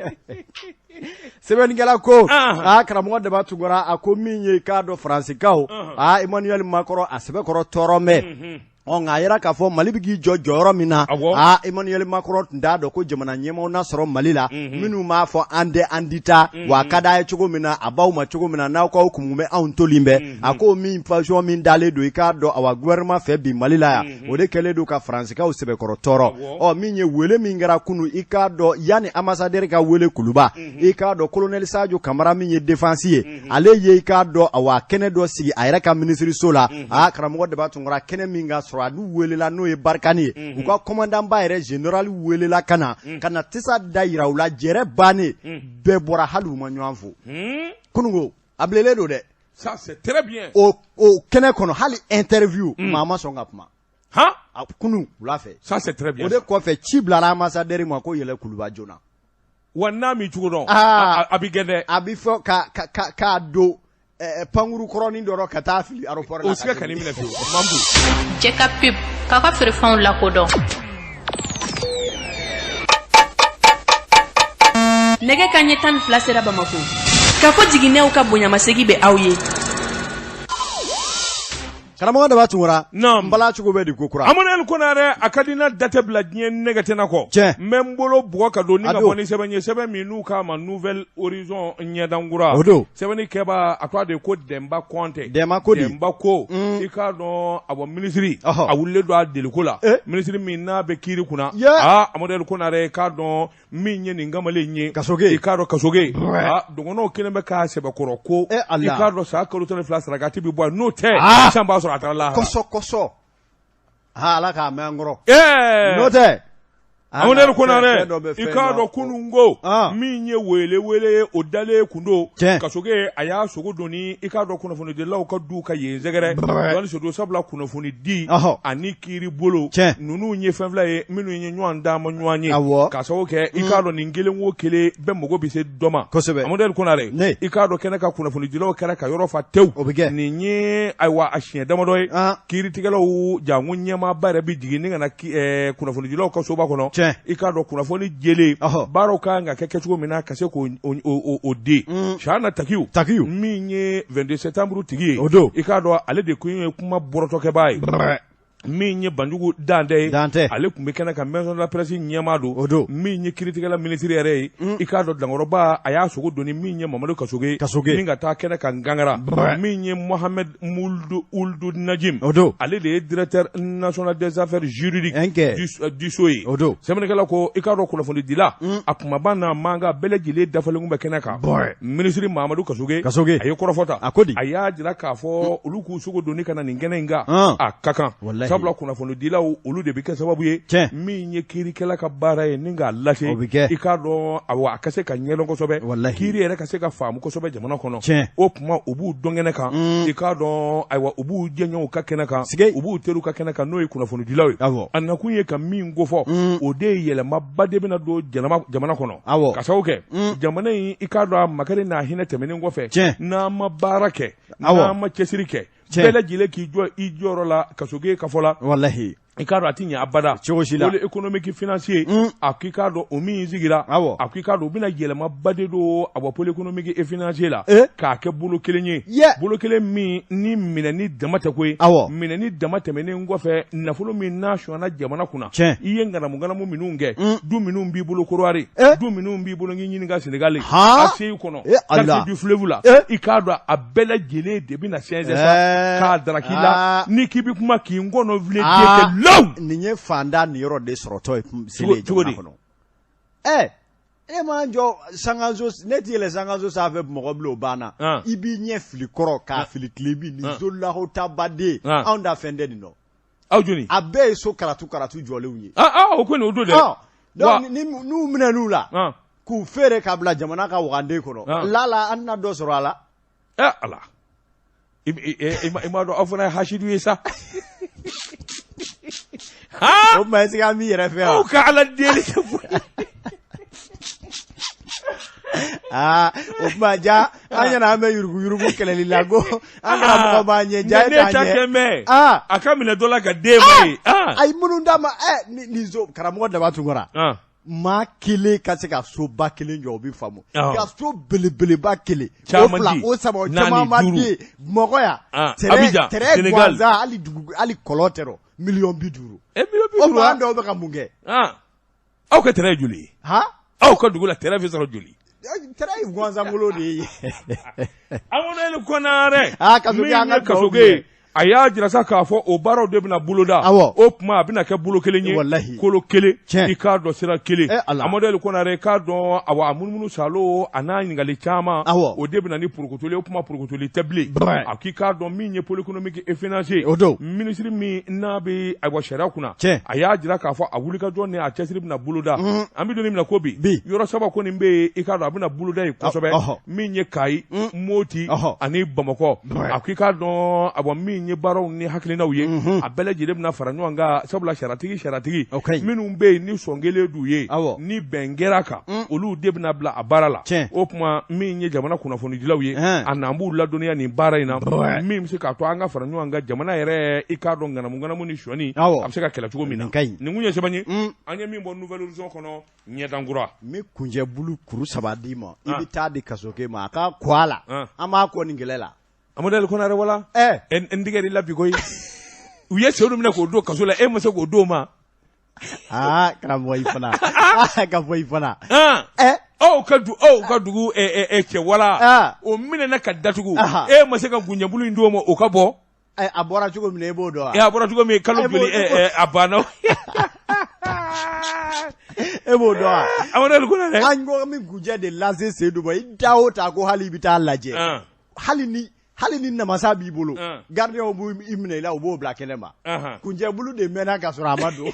S2: Sɛbɛnnikɛla ko aa karamɔgɔ Daba Tunkara, a ko min ye i k'a dɔn Faransikaw, aa Emmanuel Macron a sɛbɛkɔrɔ tɔɔrɔ mɛn. Ɔ nka a yira k'a fɔ Mali bɛ k'i jɔ jɔyɔrɔ min na, aa Emmanuel Macron tun t'a dɔn ko jamana ɲɛmaaw na sɔrɔ Mali la minnu b'a fɔ an tɛ an di taa, wa a ka d'a ye cogo min na, a b'aw ma cogo min na, n'aw k'aw kumun bɛ anw tolen bɛ. A ko min position min dalen don i k'a dɔn awa gouvernement fɛ bi Mali la yan, o de kɛlen don ka Faransikaw sɛbɛkɔrɔ tɔɔrɔ. Ɔ min ye wele min kɛra kunun, i k'a dɔn yanni ambassadeur ka wele Kuluba, i k'a dɔn colonel Sadio Kamara min ye défense ye, ale ye i k'a dɔn awa kɛnɛ dɔ sigi a yɛrɛ ka minisiriso la. Aa karamɔgɔ Daba Tunkara, kɛnɛ min ka sɔrɔ a n'u welela n'o ye Barkhane ye, u ka commandant ba yɛrɛ général welela ka na ka na tisa da yira u la. Jɛrɛ bannen, bɛɛ bɔra, hali u ma ɲɔgɔn fo. Kununko a bilelen don dɛ.
S1: Ça c'est très bien.
S2: O kɛnɛ kɔnɔ hali interview maa ma sɔn ka kuma.
S1: Han?
S2: A kunun wula fɛ.
S1: Ça c'est très bien.
S2: O de kɔfɛ ci bilara ambassadeur ma ko yɛlɛ Kuluba joona.
S1: Wa n'a m'i cogo dɔn, a b'i gɛn dɛ.
S2: A bɛ fɔ ka k'a don pankuru kɔrɔnin dɔ ka taa fili aéroport la.
S1: O siga kan'i minɛ fiyewu, Mamutu.
S3: Cɛ ka pub k'a ka feerefɛnw lakodɔn.
S4: Nɛgɛ ka ɲɛ 12 sera Bamakɔ. K'a fɔ jiginɛw ka bonyamasegin bɛ aw ye.
S2: Karamɔgɔ Daba Tunkara,
S1: Naamu.
S2: n bala cogo bɛ di ko kura?
S1: Amadu Konare, a ka di n na da tɛ bila diɲɛ nɛgɛ tɛ na kɔ.
S2: Tiɲɛ.
S1: N bɛ n bolo bugɔ ka don ni
S2: A
S1: ka
S2: don.
S1: bɔ ni sɛbɛn ye, sɛbɛn min n'u k'a ma Nouvel Horizon ɲɛdankura.
S2: O don.
S1: Sɛbɛnni kɛbaa a tɔgɔ de ye ko Dɛnba Kɔnte.
S2: Dɛnba ko di?
S1: Dɛnba ko, i k'a dɔn awɔ minisiri,
S2: Ɔhɔ.
S1: a wulilen don a deliko la.
S2: Eh.
S1: Minisiri min n'a bɛ kiiri kunna.
S2: Ye.
S1: Aa Amadu Konare, i k'a dɔn min ye nin kamalen ye.
S2: Kasoge.
S1: I k'a dɔn Kasoge. Aa dɔgɔnɔw kɛlen bɛ k'a sɛbɛkɔrɔ ko.
S2: Eh, Allah.
S1: I k'a dɔn san kalo 12 sarakati bɛ bɔ a n'o tɛ.
S2: Ah.
S1: San b'a sɔrɔ a taara lahara.
S2: Kɔsɔ kɔsɔ. Aa Ala k'a mɛn an kɔrɔ.
S1: Ɛɛ.
S2: N'o tɛ.
S1: Amadu Konare,
S2: Fɛn dɔ bɛ
S1: i
S2: fɛn
S1: k'a
S2: dɔ.
S1: dɔn kunun ko
S2: Ah.
S1: min ye wele wele ye o dalen kun don.
S2: Tiɲɛ.
S1: Kasoge a y'a sogo don ni i k'a dɔn kunnafonidilaw ka du ka yen sɛgɛrɛ.
S2: Brɛ.
S1: Wali sodo sabula kunnafoni di
S2: Ɔhɔ.
S1: ani kiiri bolo.
S2: Tiɲɛ.
S1: Ninnu ye fɛn fila ye minnu ye ɲɔgɔn dama ɲɔgɔn ye.
S2: Awɔ.
S1: K'a sababu kɛ i k'a dɔn nin kelen o kelen bɛɛ mago bɛ se dɔ ma.
S2: Kosɛbɛ.
S1: Amadu Konare,
S2: Ne.
S1: i k'a dɔn kɛnɛ ka kunnafonidilaw kɛra ka yɔrɔ fa tewu.
S2: O bɛ kɛ.
S1: Nin ye ayiwa a siɲɛ damadɔ ye.
S2: Ah.
S1: Kiiritigɛlaw janko ɲɛmaaba yɛrɛ bɛ jigin ni ka na kunnafonidilaw ka soba kɔnɔ.
S2: Tiɲɛ.
S1: I k'a dɔn kunnafoni jɛlen.
S2: Ɔhɔ.
S1: Baaraw ka kan ka kɛ kɛcogo min na ka se k'o o di. Chahana Takiou.
S2: Takiou.
S1: Min ye 22 septembre tigi ye.
S2: O don.
S1: I k'a dɔn ale de kun ye kuma bɔrɔtɔkɛbaa ye.
S2: Brɛ.
S1: Min ye Banjugu Dantɛ ye.
S2: Dantɛ.
S1: Ale tun bɛ kɛnɛ kan maison de la presse ɲɛmaa don.
S2: O don.
S1: Min ye kiiritigɛla minisiri yɛrɛ ye. I k'a dɔn Dankɔrɔba a y'a sogo don ni min ye Mamadu Kasoge.
S2: Kasoge.
S1: Min ka taa kɛnɛ kan Gangara.
S2: Brɛ.
S1: Min ye Mohamed Ould Najim.
S2: O don.
S1: Ale de ye directeur national des affaires juridiques.
S2: Ɛnkɛ.
S1: Du so ye.
S2: O don.
S1: Sɛbɛnnikɛla ko i k'a dɔn kunnafonidila. A kumaba n'a mankan bɛɛ lajɛlen dafalen kun bɛ kɛnɛ kan.
S2: Brɛ.
S1: Minisiri Mamadu Kasoge.
S2: Kasoge.
S1: A ye kɔrɔfɔ ta.
S2: A ko di?
S1: A y'a jira k'a fɔ olu k'u sogo doni ka na nin kɛnɛ in kan.
S2: An.
S1: A ka kan.
S2: Walahi.
S1: Sabula kunnafonidilaw olu de bɛ kɛ sababu ye.
S2: Tiɲɛ.
S1: Min ye kiirikɛla ka baara ye ni k'a lase.
S2: O bɛ kɛ.
S1: I k'a dɔn awa a ka se ka ɲɛdɔn kosɛbɛ.
S2: Walahi.
S1: Kiiri yɛrɛ ka se ka faamu kosɛbɛ jamana kɔnɔ.
S2: Tiɲɛ.
S1: O tuma u b'u dɔn kɛnɛ kan. I k'a dɔn ayiwa u b'u jɛɲɔgɔnw ka kɛnɛ kan.
S2: Sige.
S1: U b'u teriw ka kɛnɛ kan n'o ye kunnafonidilaw ye.
S2: Awɔ.
S1: A nakun ye ka min kofɔ. O de ye yɛlɛmaba de bɛna don jamana kɔnɔ.
S2: Awɔ.
S1: Ka sababu kɛ. Jamana in i k'a dɔn a makari n'a hinɛ tɛmɛnen kɔfɛ.
S2: Tiɲɛ.
S1: N'an ma baara kɛ.
S2: Awɔ.
S1: N'an ma cɛsiri kɛ.
S2: Tiɲɛ.
S1: Bɛɛ lajɛlen k'i jɔ i jɔyɔrɔ la Kasoge ka fɔ la.
S2: Walahi.
S1: I k'a dɔn a tɛ ɲɛ abada
S2: cogo si la.
S1: Pôle économique financier a k'i k'a dɔn o min sigira, a k'i k'a dɔn u bɛna yɛlɛmaba de don a bɔ pôle économique et financier la k'a kɛ bolo kelen ye, bolo kelen min ni minɛni dama tɛ koyi, minɛni dama tɛmɛnen kɔfɛ, nafolo min n'a sonyana jamana kunna, i ye ŋanamuŋanamu minnu kɛ, du minnu b'i bolo Kɔdiwari, du minnu b'i bolo k'i ɲininka Senegali, ACI kɔnɔ, quartier du fleuve la, i k'a dɔn a bɛɛ lajɛlen de bɛna sɛnsɛn sa k'a daraki la n'i k'i bɛ kuma k'i ngɔnɔ filen den kɛ law.
S2: Nin ye faantan niyɔrɔ de sɔrɔtɔ ye selen jamana kɔnɔ. Ɛ e m'an jɔ sankanso, ne ti yɛlɛ sankanso sanfɛ Bamakɔ bilen, o banna. I b'i ɲɛ fili kɔrɔn k'a fili tilebin, nin so lahotabaden, anw da fɛn tɛ nin dɔn.
S1: Aw joli?
S2: A bɛɛ ye so karatu karatu jɔlenw ye.
S1: O kɔni o don dɛ.
S2: Donc n'u minɛn'u la k'u feere k'a bila jamana ka wagande kɔnɔ, lala an na dɔ sɔrɔ a la.
S1: Ɛ ala, i m'a dɔn aw fana ye hasidu ye sa.
S2: O tuma est-ce que an b'i yɛrɛ fɛ wa?
S1: Aw ka Ala deli kɛ foyi.
S2: Aa, o tuma ja an ɲɛna an bɛ yuruguyurugu kɛlɛli la ko an karamɔgɔ b'an ɲɛ ja e
S1: ne
S2: t'an
S1: ta
S2: ɲɛ.
S1: kɛ mɛn a ka minɛ dɔ la ka den ma ye.
S2: Ayi, minnu d'a ma ɛ nin so karamɔgɔ Daba Tunkara. Maa kelen ka se ka soba kelen jɔ, o bɛ faamu, ka so belebeleba kelen, o fila, o saba, o caman ma den Bamakɔ yan, terrain gansan, hali dugu hali kɔlɔn tɛ rɔ, miliyɔn 50.
S1: Miliyɔn 50.
S2: O tuma an dɔw bɛ ka mun kɛ?
S1: Aw ka terrain ye joli ye? Aw ka dugu la terrain bɛ sɔrɔ joli?
S2: Terrain ye gansankolo de ye.
S1: Amadu El Konare min ye kasoge ye, a y'a jira sa k'a fɔ o baaraw de bɛna boloda. O tuma a bɛna kɛ bolo kelen ye, kolo kelen, i k'a dɔn sira kelen. Amadu El Konare, i k'a dɔn awa a munumunu salo a n'a ɲininkali caman, o de bɛna ni porokotoli. O kuma porokotoli tɛ bilen. A k'i k'a dɔn min ye pôle économique et financier,
S2: o don
S1: minisiri min n'a bɛ ayiwa sariya kunna, a y'a jira k'a fɔ a wulikajɔ ni a cɛsiri bɛna boloda. An bɛ don min na ko bi, yɔrɔ saba kɔni bɛ yen, i k'a dɔn a bɛna boloda yen kosɛbɛ, min ye Kayi, Moti ani Bamakɔ. A ko i k'a dɔn awa min ye baaraw ni hakilinaw ye, a bɛɛ lajɛlen bɛna fara ɲɔgɔn kan, sabula sariyatigi minnu bɛ yen ni sɔn kelen d'u ye, ni bɛn kɛra kan, olu de bɛna bila a baara la. O tuma min ye jamana kunnafonidilaw ye, a n'an b'u ladɔnniya nin baara in na, min bɛ se k'a to an ka fara ɲɔgɔn kan jamana yɛrɛ, i k'a dɔn ŋanamuŋanamu ni sonyani a bɛ se ka kɛlɛ cogo min na. Nin kun ye sɛbɛn ye an ye min bɔ Nouvel Horizon kɔnɔ, ɲɛdankura.
S2: N bɛ kunjɛ bulu kuru saba d'i ma, i bɛ taa di kasoke ma, a ka ko a la, an b'a kɔ nin kɛlɛ la.
S1: Amadu El Konare, wala n tigɛ la bi koyi. U ye Seyidu minɛ k'o don kaso la, e ma se k'o d'o ma.
S2: Aa karamɔgɔ, i fana ka fɔ i fana.
S1: Aw ka du, aw ka dugu cɛ wala o minɛna ka datugu, e ma se ka gunjɛbulu in d'o ma o ka bɔ.
S2: A bɔra cogo min na, e b'o dɔn wa?
S1: A bɔra cogo min, kalo joli a banna.
S2: E b'o dɔn wa?
S1: Amadu El Konare.
S2: An ko min gunjɛ de lase Seyidu ma, i da o ta ko hali i bɛ taa lajɛ. Hali ni namasa b'i bolo, gardien b'u i minɛ i la, u b'o bila kɛnɛ ma. Kunjɛbulu de mɛnna ka sɔrɔ a ma don.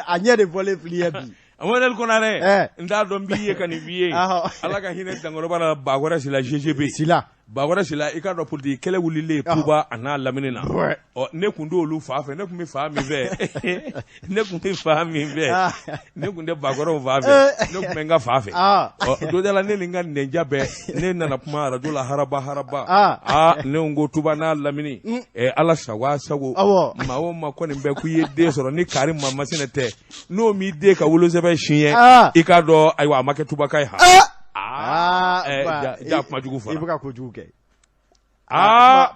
S2: A ɲɛ de bɔlen fili ye bi.
S1: Amadu El Konare, n t'a dɔn n b'i ye ka nin f'i ye. Ala ka hinɛ dankɔrɔba la, Bakɔrɛ Sila GGB.
S2: Sila.
S1: Bakɔrɛ Sila, i k'a dɔn politiki kɛlɛ wulilen Tuba a n'a lamini na. Ɔ ne tun t'olu fa fɛ, ne tun bɛ fa min fɛ, ne tun tɛ fa min fɛ, ne tun tɛ Bakɔrɛw fa fɛ, ne tun bɛ n ka fa fɛ. Ɔ don dɔ la, ne ni n ka nɛnja bɛɛ, ne nana kuma arajo la haraba haraba. Aa, ne ko Tuba n'a lamini, Ala sago a sago. Maa o maa kɔni bɛ k'i ye den sɔrɔ ni kari maa masinɛ tɛ, n'o m'i den ka wolosɛbɛn siɲɛ, i k'a dɔn ayiwa a ma kɛ Tubaka ye. Ja kuma jugu fɔra.
S2: I bɛ ka kojugu kɛ.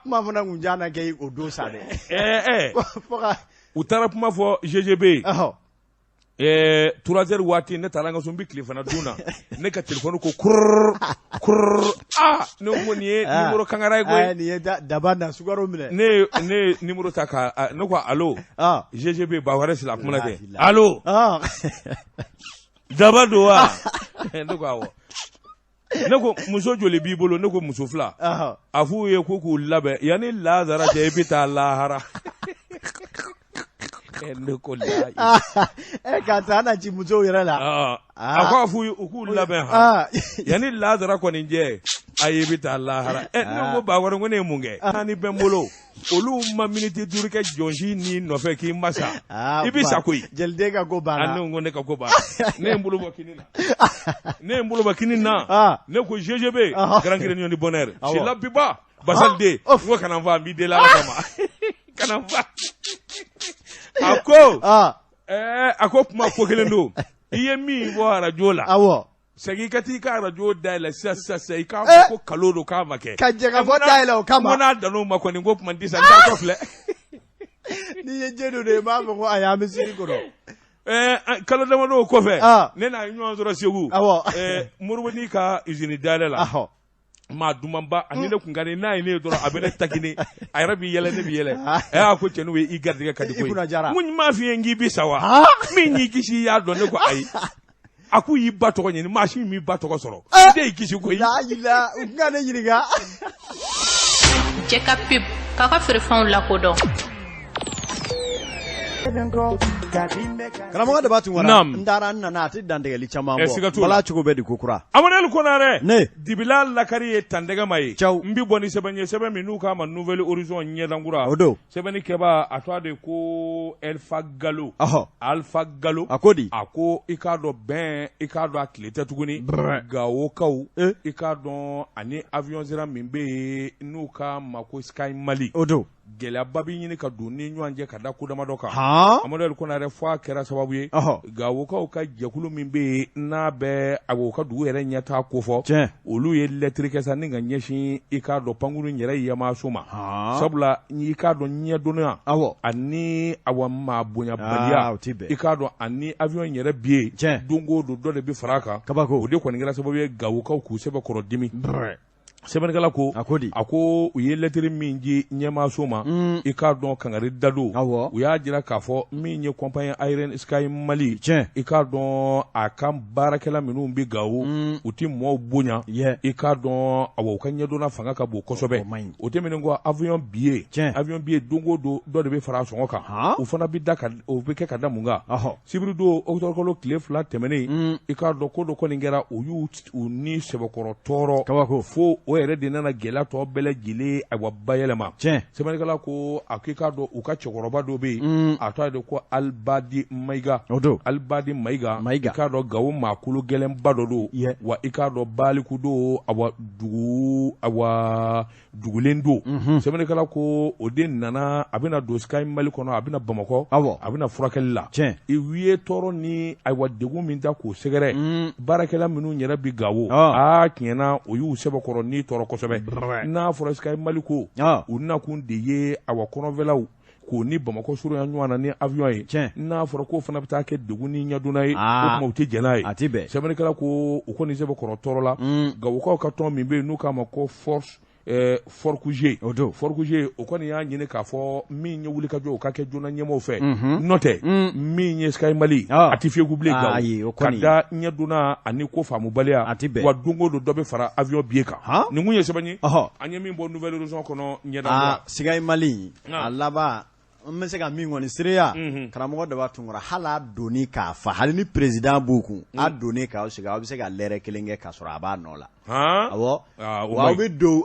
S2: Kuma fana kun jan na kɛ o don sa dɛ.
S1: U taara kuma fɔ GGB ye. 3 heures waati, ne taara n ka so, n bɛ tilefana dun na, ne ka téléphone ko kururu kururu. Aa, ne ko nin ye numéro kangara ye koyi.
S2: Nin ye daba na sukaro minɛ.
S1: Ne ye numéro ta ka ne ko allo, GGB Bakɔrɛ Sila, kuma na kɛ allo, daba don wa? Ne ko awɔ. Ne ko muso joli b'i bolo? Ne ko muso 2. A f'u ye ko k'u labɛn yanni lazara cɛ, i bɛ taa lahara. Ne ko la.
S2: Ka taa na ci musow yɛrɛ la.
S1: A ko a f'u ye u k'u labɛn han, yanni lazara kɔni cɛ, ayi, i bɛ taa lahara. Ne ko Bakɔrɛ, ko ne ye mun kɛ? Naani bɛ n bolo, olu ma miniti 5 kɛ jɔn si n'i nɔfɛ k'i ma sa, i bɛ sa koyi.
S2: Jeliden ka ko banna.
S1: Ne ko ne ka ko banna. Ne ye n bolo bɔ kini na, ne ye n bolo bɔ kini na, ne ko GGB, Grand Réunion du Bonheur, Sila Biba. Basaliden n ko kana n fa n b'i deli Ala kama kana n fa a ko a ko kuma ko kelen don i ye min fɔ arajo la
S2: awɔ
S1: segin i ka t'i ka arajo dayɛlɛ sisan sisan sisan i k'a fɔ ko kalon don k'a ma kɛ
S2: ka jɛ ka fɔ dayɛlɛ o kama
S1: n ko n'a dan'o ma kɔni n ko kuma tɛ sa n taatɔ filɛ
S2: n'i ye jenu de ye n b'a fɔ ko ayi an bɛ sini kɔnɔ
S1: kalo damadɔ o kɔfɛ ne n'a ye ɲɔgɔn sɔrɔ Segu Moroboni ka usine dayɛlɛ la maa dumanba ani ne kun ka di n'a ye ne ye dɔrɔn a bɛ ne taquiner a yɛrɛ b'i yɛlɛ ne b'i yɛlɛ a ko cɛnin ye i garijɛgɛ ka di koyi n ko n m'a f'i ye n k'i bi sa wa min y'i kisi i y'a dɔn ne ko ayi a k'u y'i ba tɔgɔ ɲini maa si m'i ba tɔgɔ sɔrɔ o de y'i kisi koyi
S2: la u ka ne ɲininka
S3: Cɛ ka pub k'a ka feerefɛnw lakodɔn
S2: Karamɔgɔ Daba Tunkara n taara n nana a tɛ dantigɛli caman bɔ bala cogo bɛ di ko kura
S1: Amadu Konarɛ ne dibila lakari ye tandɛgɛma ye n bɛ bɔ ni sɛbɛn ye sɛbɛn min n'u k'a ma Nouvel Horizon ɲɛdankura
S2: o don
S1: sɛbɛnni kɛbaa a tɔgɔ de ko Alpha Galo Alpha Galo
S2: a ko di
S1: a ko i k'a dɔn bɛn i k'a dɔn a tile tɛ tuguni Gawokaw i k'a dɔn ani avion sira min bɛ yen n'u k'a ma ko Sky Mali
S2: o don
S1: gɛlɛyaba bɛ ɲini ka don ni ɲɔgɔn cɛ ka da ko damadɔ kan Amadu Konarɛ fo a kɛra sababu ye Gawokaw ka jɛkulu min bɛ yen n'a bɛ a u ka dugu yɛrɛ ɲɛtaa kofɔ olu ye lɛtiri kɛ sa ni ka ɲɛsin i k'a dɔn pankuru yɛrɛ ɲɛmaaso ma sabula i k'a dɔn ɲɛdɔnniya ani awa maa bonyabaliya i k'a dɔn ani avion yɛrɛ billet don o don dɔ de bɛ fara a kan
S2: kabako
S1: o de kɔni kɛra sababu ye Gawokaw k'u sɛbɛkɔrɔ dimi Sɛbɛnnikɛla ko
S2: a ko di
S1: a ko u ye lɛtiri min di ɲɛmaaso ma i k'a dɔn kangari da don u y'a jira k'a fɔ min ye compagnie aérienne Sky Mali
S2: tiɲɛ
S1: i k'a dɔn a ka baarakɛla minnu bɛ Gawo u tɛ mɔɔw bonya i k'a dɔn awa u ka ɲɛdɔnna fanga ka bon kosɛbɛ o tɛmɛnen kɔ avion billet
S2: tiɲɛ
S1: avion billet don o don dɔ de bɛ fara a sɔngɔ kan o fana bɛ da o bɛ kɛ ka da mun kan sibiridon octobre kalo tile 2 tɛmɛnen i k'a dɔn ko dɔ kɔni kɛra u y'u u ni sɛbɛkɔrɔ tɔɔrɔ
S2: kabako
S1: fo o yɛrɛ de nana gɛlɛya tɔ bɛɛ lajɛlen ayiwa bayɛlɛma
S2: tiɲɛ
S1: sɛbɛnnikɛla ko a k'i k'a dɔn u ka cɛkɔrɔba dɔ bɛ yen a tɔgɔ de ko Alibadi Mayiga
S2: o don
S1: Alibadi Mayiga
S2: Mayiga
S1: i k'a dɔn Gawo maa kolo gɛlɛnba dɔ don wa i k'a dɔn baliku don awa dugu awa dugulen don sɛbɛnnikɛla ko o de nana a bɛna don Sky Mali kɔnɔ a bɛna Bamakɔ a bɛna furakɛli la
S2: tiɲɛ
S1: u ye tɔɔrɔ ni ayiwa degun min ta k'o sɛgɛrɛ baarakɛla minnu yɛrɛ bɛ Gawo aa tiɲɛ na o y'u sɛbɛkɔrɔ ni tɔɔrɔ kosɛbɛ n'a fɔra Sky Mali ko u nakun de ye awa kɔrɔnfɛlaw k'o ni Bamakɔ surunya ɲɔgɔn na ni avion ye
S2: tiɲɛ
S1: n'a fɔra k'o fana bɛ taa kɛ degun ni ɲɛdonna ye o tuma u tɛ jɛn n'a ye
S2: a tɛ bɛn
S1: sɛbɛnnikɛla ko u kɔni sɛbɛkɔrɔ tɔɔrɔ la Gawokaw ka tɔn min bɛ yen n'u k'a ma ko force Forkuje
S2: o don
S1: Forkuje o kɔni y'a ɲini k'a fɔ min ye wulikajɔ o ka kɛ joona ɲɛmaaw fɛ n'o tɛ min ye Sky Mali a tɛ fiyeku bilen Gawo ka da ɲɛdonna ani ko faamubaliya
S2: a tɛ bɛn
S1: wa don o don dɔ bɛ fara avion billet kan nin kun ye sɛbɛn ye an ye min bɔ Nouvel Horizon kɔnɔ ɲɛda
S2: Sky Mali a laban n bɛ se ka min kɔni seereya karamɔgɔ Daba Tunkara hali a donni k'a fa hali ni président b'u kun a donni k'aw sigi aw bɛ se ka lɛrɛ kelen kɛ k'a sɔrɔ a b'a nɔ la awɔ wa aw bɛ don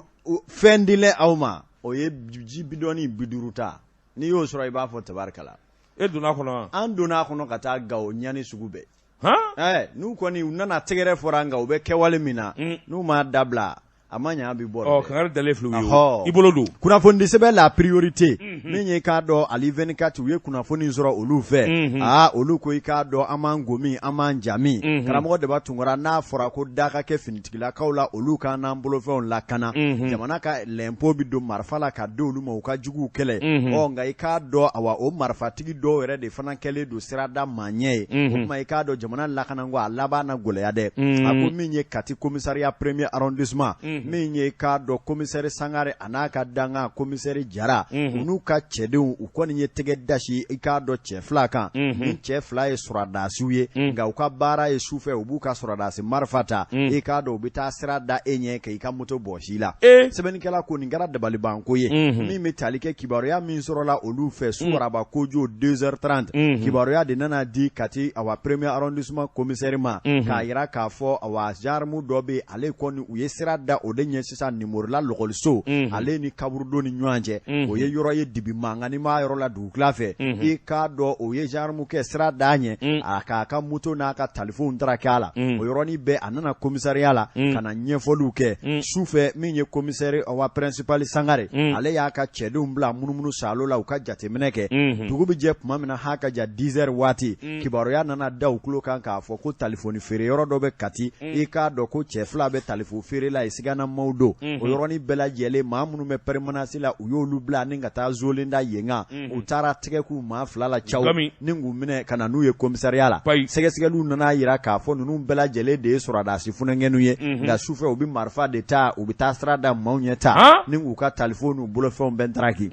S2: fɛn dilen aw ma o ye ji bidɔnni 50 ta n'i y'o sɔrɔ i b'a fɔ tabarikala
S1: e donna a kɔnɔ wa
S2: an donna a kɔnɔ ka taa Gawo ɲani sugu bɛɛ n'u kɔni u nana tɛgɛrɛ fɔra an kan u bɛ kɛwale min na n'u m'a dabila a ma ɲa bi bɔ
S1: ɔ kangari dalen filɛ u ye i bolo don
S2: kunnafonidi sɛbɛn la priorité min ye i k'a dɔn Ali 24 u ye kunnafoni sɔrɔ olu fɛ aa olu ko i k'a dɔn an b'an gomi an b'an jami karamɔgɔ Daba Tunkara n'a fɔra ko da ka kɛ finitigilakaw la olu ka n'an bolofɛnw lakana jamana ka lɛnpo bɛ don marifa la ka di olu ma u ka juguw kɛlɛ ɔ nka i k'a dɔn awa o marifatigi dɔw yɛrɛ de fana kɛlen don sirada maa ɲɛ ye o tuma i k'a dɔn jamana lakanako a laban na gɛlɛya dɛ a ko min ye Kati commissariat premier arrondissement min ye i k'a dɔn commissaire Sangare a n'a ka dankan commissaire Jara u n'u ka cɛdenw u kɔni ye tɛgɛ dasi i k'a dɔn cɛ fila kan ni cɛ fila ye sɔrɔdasiw ye nka u ka baara ye sufɛ u b'u ka sɔrɔdasi marifa ta i k'a dɔn u bɛ taa sira da e ɲɛ ka i ka moto bɔsi i la sɛbɛnnikɛla ko nin kɛra dabalibanko ye min bɛ tali kɛ kibaruya min sɔrɔla olu fɛ su araba kojo 2h30 kibaruya de nana di Kati awa premier arrondissement commissaire ma k'a jira k'a fɔ awa gendarme dɔ bɛ ale kɔni u ye sira da o de ɲɛ sisan Nimorila lɔgɔliso ale ni kaburudo ni ɲɔgɔn cɛ o ye yɔrɔ ye. dibi mankanni ma yɔrɔ la dugukila fɛ i k'a dɔn o ye gendarme kɛ sira d'a ɲɛ a k'a ka moto n'a ka talifɔnw taraki a la o yɔrɔnin bɛɛ a nana komisariya la ka na ɲɛfɔliw kɛ su fɛ min ye commissaire awa principal Sangare ale y'a ka cɛdenw bila munumunu saalo la u ka jateminɛ kɛ dugu bɛ jɛ tuma min na ha ka ja 10 heures waati kibaruya nana da u tulo kan k'a fɔ ko talifɔni feere yɔrɔ dɔ bɛ Kati i k'a dɔn ko cɛ fila bɛ talifɔn feere la yen siganamaw don o yɔrɔnin bɛɛ lajɛlen maa minnu bɛ permanence la u y'olu bila ni ka taa zolen da yen kan u taara tɛgɛ k'u maa fila la caw ni k'u minɛ ka na n'u ye komisariya la sɛgɛsɛgɛliw nana jira k'a fɔ ninnu bɛɛ lajɛlen de ye sɔrɔdasi funankɛninw ye nka sufɛ u bɛ marifa de ta u bɛ taa sira da maaw ɲɛ ta ni k'u ka talifɔn n'u bolofɛnw bɛɛ taraki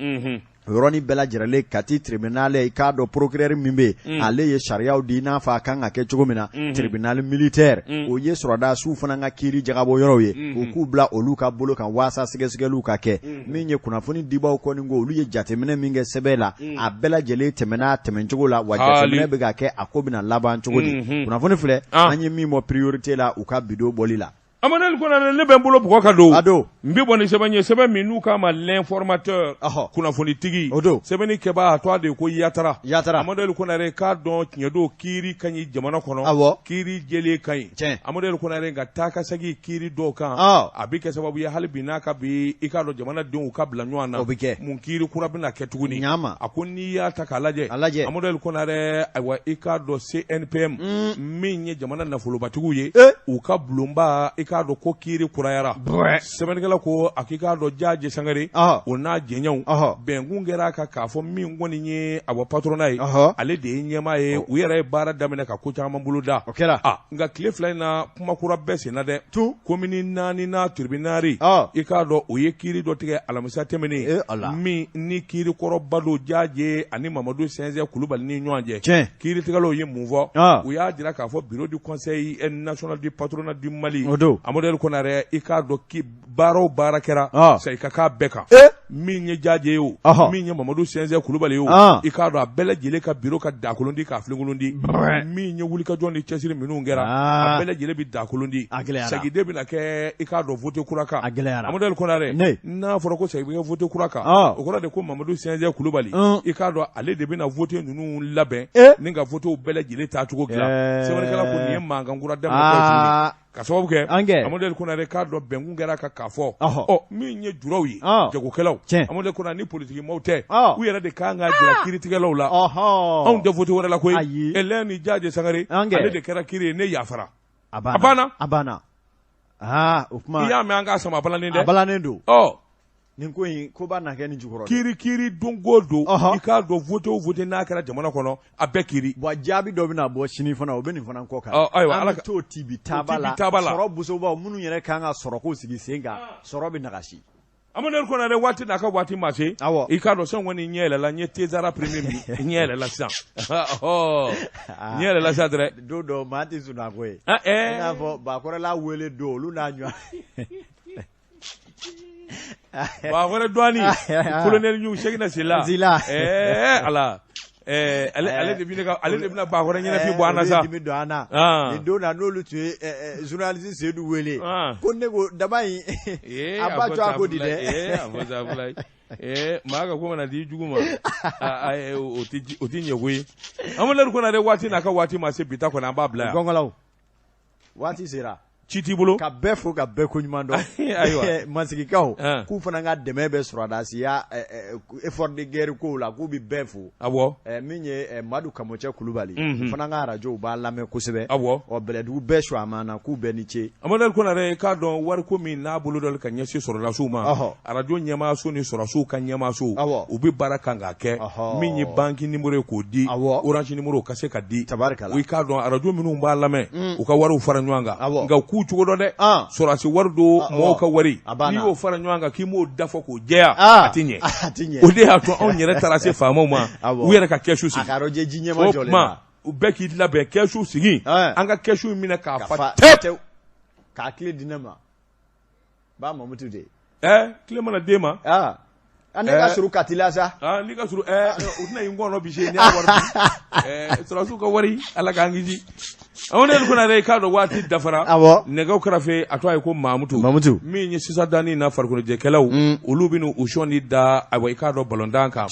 S2: O yɔrɔnin bɛɛ lajɛlen Kati tribunal i k'a dɔn procureur min bɛ yen ale ye sariyaw di i n'a fɔ a kan ka kɛ cogo min na tribunal militaire o ye sɔrɔdasiw fana ka kiiri jagabɔ yɔrɔw ye u k'u bila olu ka bolo kan waasa sɛgɛsɛgɛliw ka kɛ min ye kunnafoni dibaw kɔni ko olu ye jateminɛ min kɛ sɛbɛn la a bɛɛ lajɛlen tɛmɛna a tɛmɛcogo la wa jateminɛ bɛ ka kɛ a ko bɛna laban cogo di kunnafoni filɛ an ye min bɔ priorité la u ka bi don bɔli la
S1: Amadu Konare ne bɛ n bolo bugɔ ka don a don n bɛ bɔ ni sɛbɛn ye sɛbɛn min n'u k'a ma l'informateur kunnafonitigi o don sɛbɛnni kɛbaa a tɔgɔ de ye ko Yatara Yatara Amadu Konare k'a dɔn tiɲɛ don kiiri ka ɲi jamana kɔnɔ awɔ kiiri jɛlen ka ɲi tiɲɛ Amadu Konare nka taa ka segin kiiri dɔw kan a bɛ kɛ sababu ye hali bi n'a ka bi i k'a dɔn jamanadenw ka bila ɲɔgɔn na o bɛ kɛ mun kiiri kura bɛna kɛ tuguni ɲama a ko n'i y'a ta k'a lajɛ a lajɛ Amadu Konare ayiwa i k'a dɔn CNPM min ye jamana nafolobatigiw ye u ka bulonba i k'a dɔn ko kiiri kurayara sɛbɛnnikɛla ko a k'i k'a dɔn Jaje Sangare o n'a jɛɲɔgɔnw bɛnkun kɛra a kan k'a fɔ min kɔni ye awa patronat ye ale de ye ɲɛmaa ye u yɛrɛ ye baara daminɛ ka ko caman bolo da o kɛra nka tile fila in na kuma kura bɛ senna dɛ komini naaninan tribunal i k'a dɔn o ye kiiri dɔ tigɛ alamisa tɛmɛnen min ni kiiri kɔrɔba don Jaje ani Mamadu Sɛnsɛn Kulubali ni ɲɔgɔn cɛ Kiiritigɛlaw ye mun fɔ u y'a jira k'a fɔ bureau du conseil national du patronat du Mali o don Amadu Konare i k'a dɔn ki baara o baara kɛra sa i ka k'a bɛɛ kan min ye Jaje ye o min ye Mamadu Sɛnsɛn Kulubali ye o i k'a dɔn a bɛɛ lajɛlen ka bureau ka dakolon di k'a filenkolon di min ye wulikajɔ ni cɛsiri minnu kɛra a bɛɛ lajɛlen bɛ dakolon di segin de bɛna kɛ i k'a dɔn vote kura kan Amadu Konare n'a fɔra ko segin bɛ kɛ vote kura kan o kɔrɔ de ko Mamadu Sɛnsɛn Kulubali i k'a dɔn ale de bɛna vote ninnu labɛn ni ka votew bɛɛ lajɛlen taacogo dilan sɛbɛnnikɛla ko nin ye mankan kura daminɛ ka sababu kɛ Amadu Konare k'a dɔn bɛnkun kɛra kan k'a fɔ ɔ min ye juraw ye jagokɛlaw Amadu Konare ni politikimaw tɛ u yɛrɛ de kan k'a jira kiiritigɛlaw la anw tɛ vote wɛrɛ la koyi e ni Jaje Sangare ale de kɛra kiiri ye ne yafara
S2: a banna a banna aa o
S1: kuma i y'a mɛn an k'a sama balannen
S2: dɛ a balannen don ɔ nin ko in koba na kɛ nin jukɔrɔ
S1: kiiri kiiri don o don i k'a dɔn vote o vote n'a kɛra jamana kɔnɔ a bɛɛ kiiri
S2: wa jaabi dɔ bɛna bɔ sini fana o bɛ nin fana kɔ kan
S1: ayiwa
S2: ala ka t'o tibi taaba la sɔrɔ bosobaw minnu yɛrɛ kan ka sɔrɔko sigi sen kan sɔrɔ bɛ nagasi
S1: Amadu Konare waati n'a ka waati ma se i k'a dɔn sisan kɔni ɲɛ yɛlɛla n ye thésara premier min ɲɛ yɛlɛla sisan ɲɛ yɛlɛla sisan dɛrɛ
S2: don dɔ maa tɛ sunɔgɔ ye i n'a fɔ bakɔrɔla wele don olu n'a ɲɔgɔn
S1: Bakɔrɛ douane colonel Ɲugu Sekina Sila ɛɛ Ala ale de bɛna ale de bɛna Bakɔrɛ ɲɛnafin bɔ an na sa
S2: dimi don an na nin don na n'olu tun ye journaliste Seyidu wele ko ne ko daba in a ba jɔ a ko di
S1: dɛ maa ka ko mana di jugu ma o tɛ ɲɛ koyi Amadu Konare waati n'a ka waati ma se bi ta kɔni an b'a bila yan
S2: gɔngɔlaw waati sera
S1: ci t'i bolo
S2: ka bɛɛ fo ka bɛɛ koɲuman dɔn ayiwa masigikaw k'u fana ka dɛmɛ bɛ sɔrɔdasiya effort de guerre kow la k'u bɛ bɛɛ fo
S1: awɔ
S2: min ye Madu Kamɔcɛ Kulubali u fana ka arajow b'a lamɛn kosɛbɛ
S1: awɔ
S2: ɔ Bɛlɛdugu bɛɛ su a ma na k'u bɛɛ ni ce
S1: Amadu Konare k'a dɔn wariko min n'a bolo dɔ ka ɲɛsin sɔrɔdasiw ma arajo ɲɛmaaso ni sɔrɔdasiw ka ɲɛmaaso u bɛ baara kan ka kɛ min ye banque numéro ye k'o di orange numéro ka se ka di
S2: tabarikala
S1: i k'a dɔn arajo minnu b'a lamɛn u ka wariw fara ɲɔgɔn kan nka u k'u cogo dɔn dɛ sɔrɔdasi wari don mɔgɔw ka wari n'i y'o fara ɲɔgɔn kan k'i m'o da fɔ k'o jɛya a tɛ ɲɛ o de y'a to anw yɛrɛ taara se faamaw ma u yɛrɛ ka kɛsu sigi o tuma u bɛɛ k'i labɛn kɛsu sigi an ka kɛsu minɛ k'a fa
S2: tewu k'a tile di ne ma ba mamutu de
S1: ɛ tile mana d'e ma
S2: Ne ka surun Kati la sa
S1: n'i ka surun u tɛna i kɔnɔ bi n'i y'a wari sɔrɔdasiw ka wari Ala k'an kisi ne Konare i k'a dɔn waati dafara nɛgɛw karafe a tɔgɔ ye ko Mamutu min ye sisan danni na farikoloɲɛnajɛkɛlaw olu bɛna u sɔnni da ayiwa i k'a dɔn balontan kan.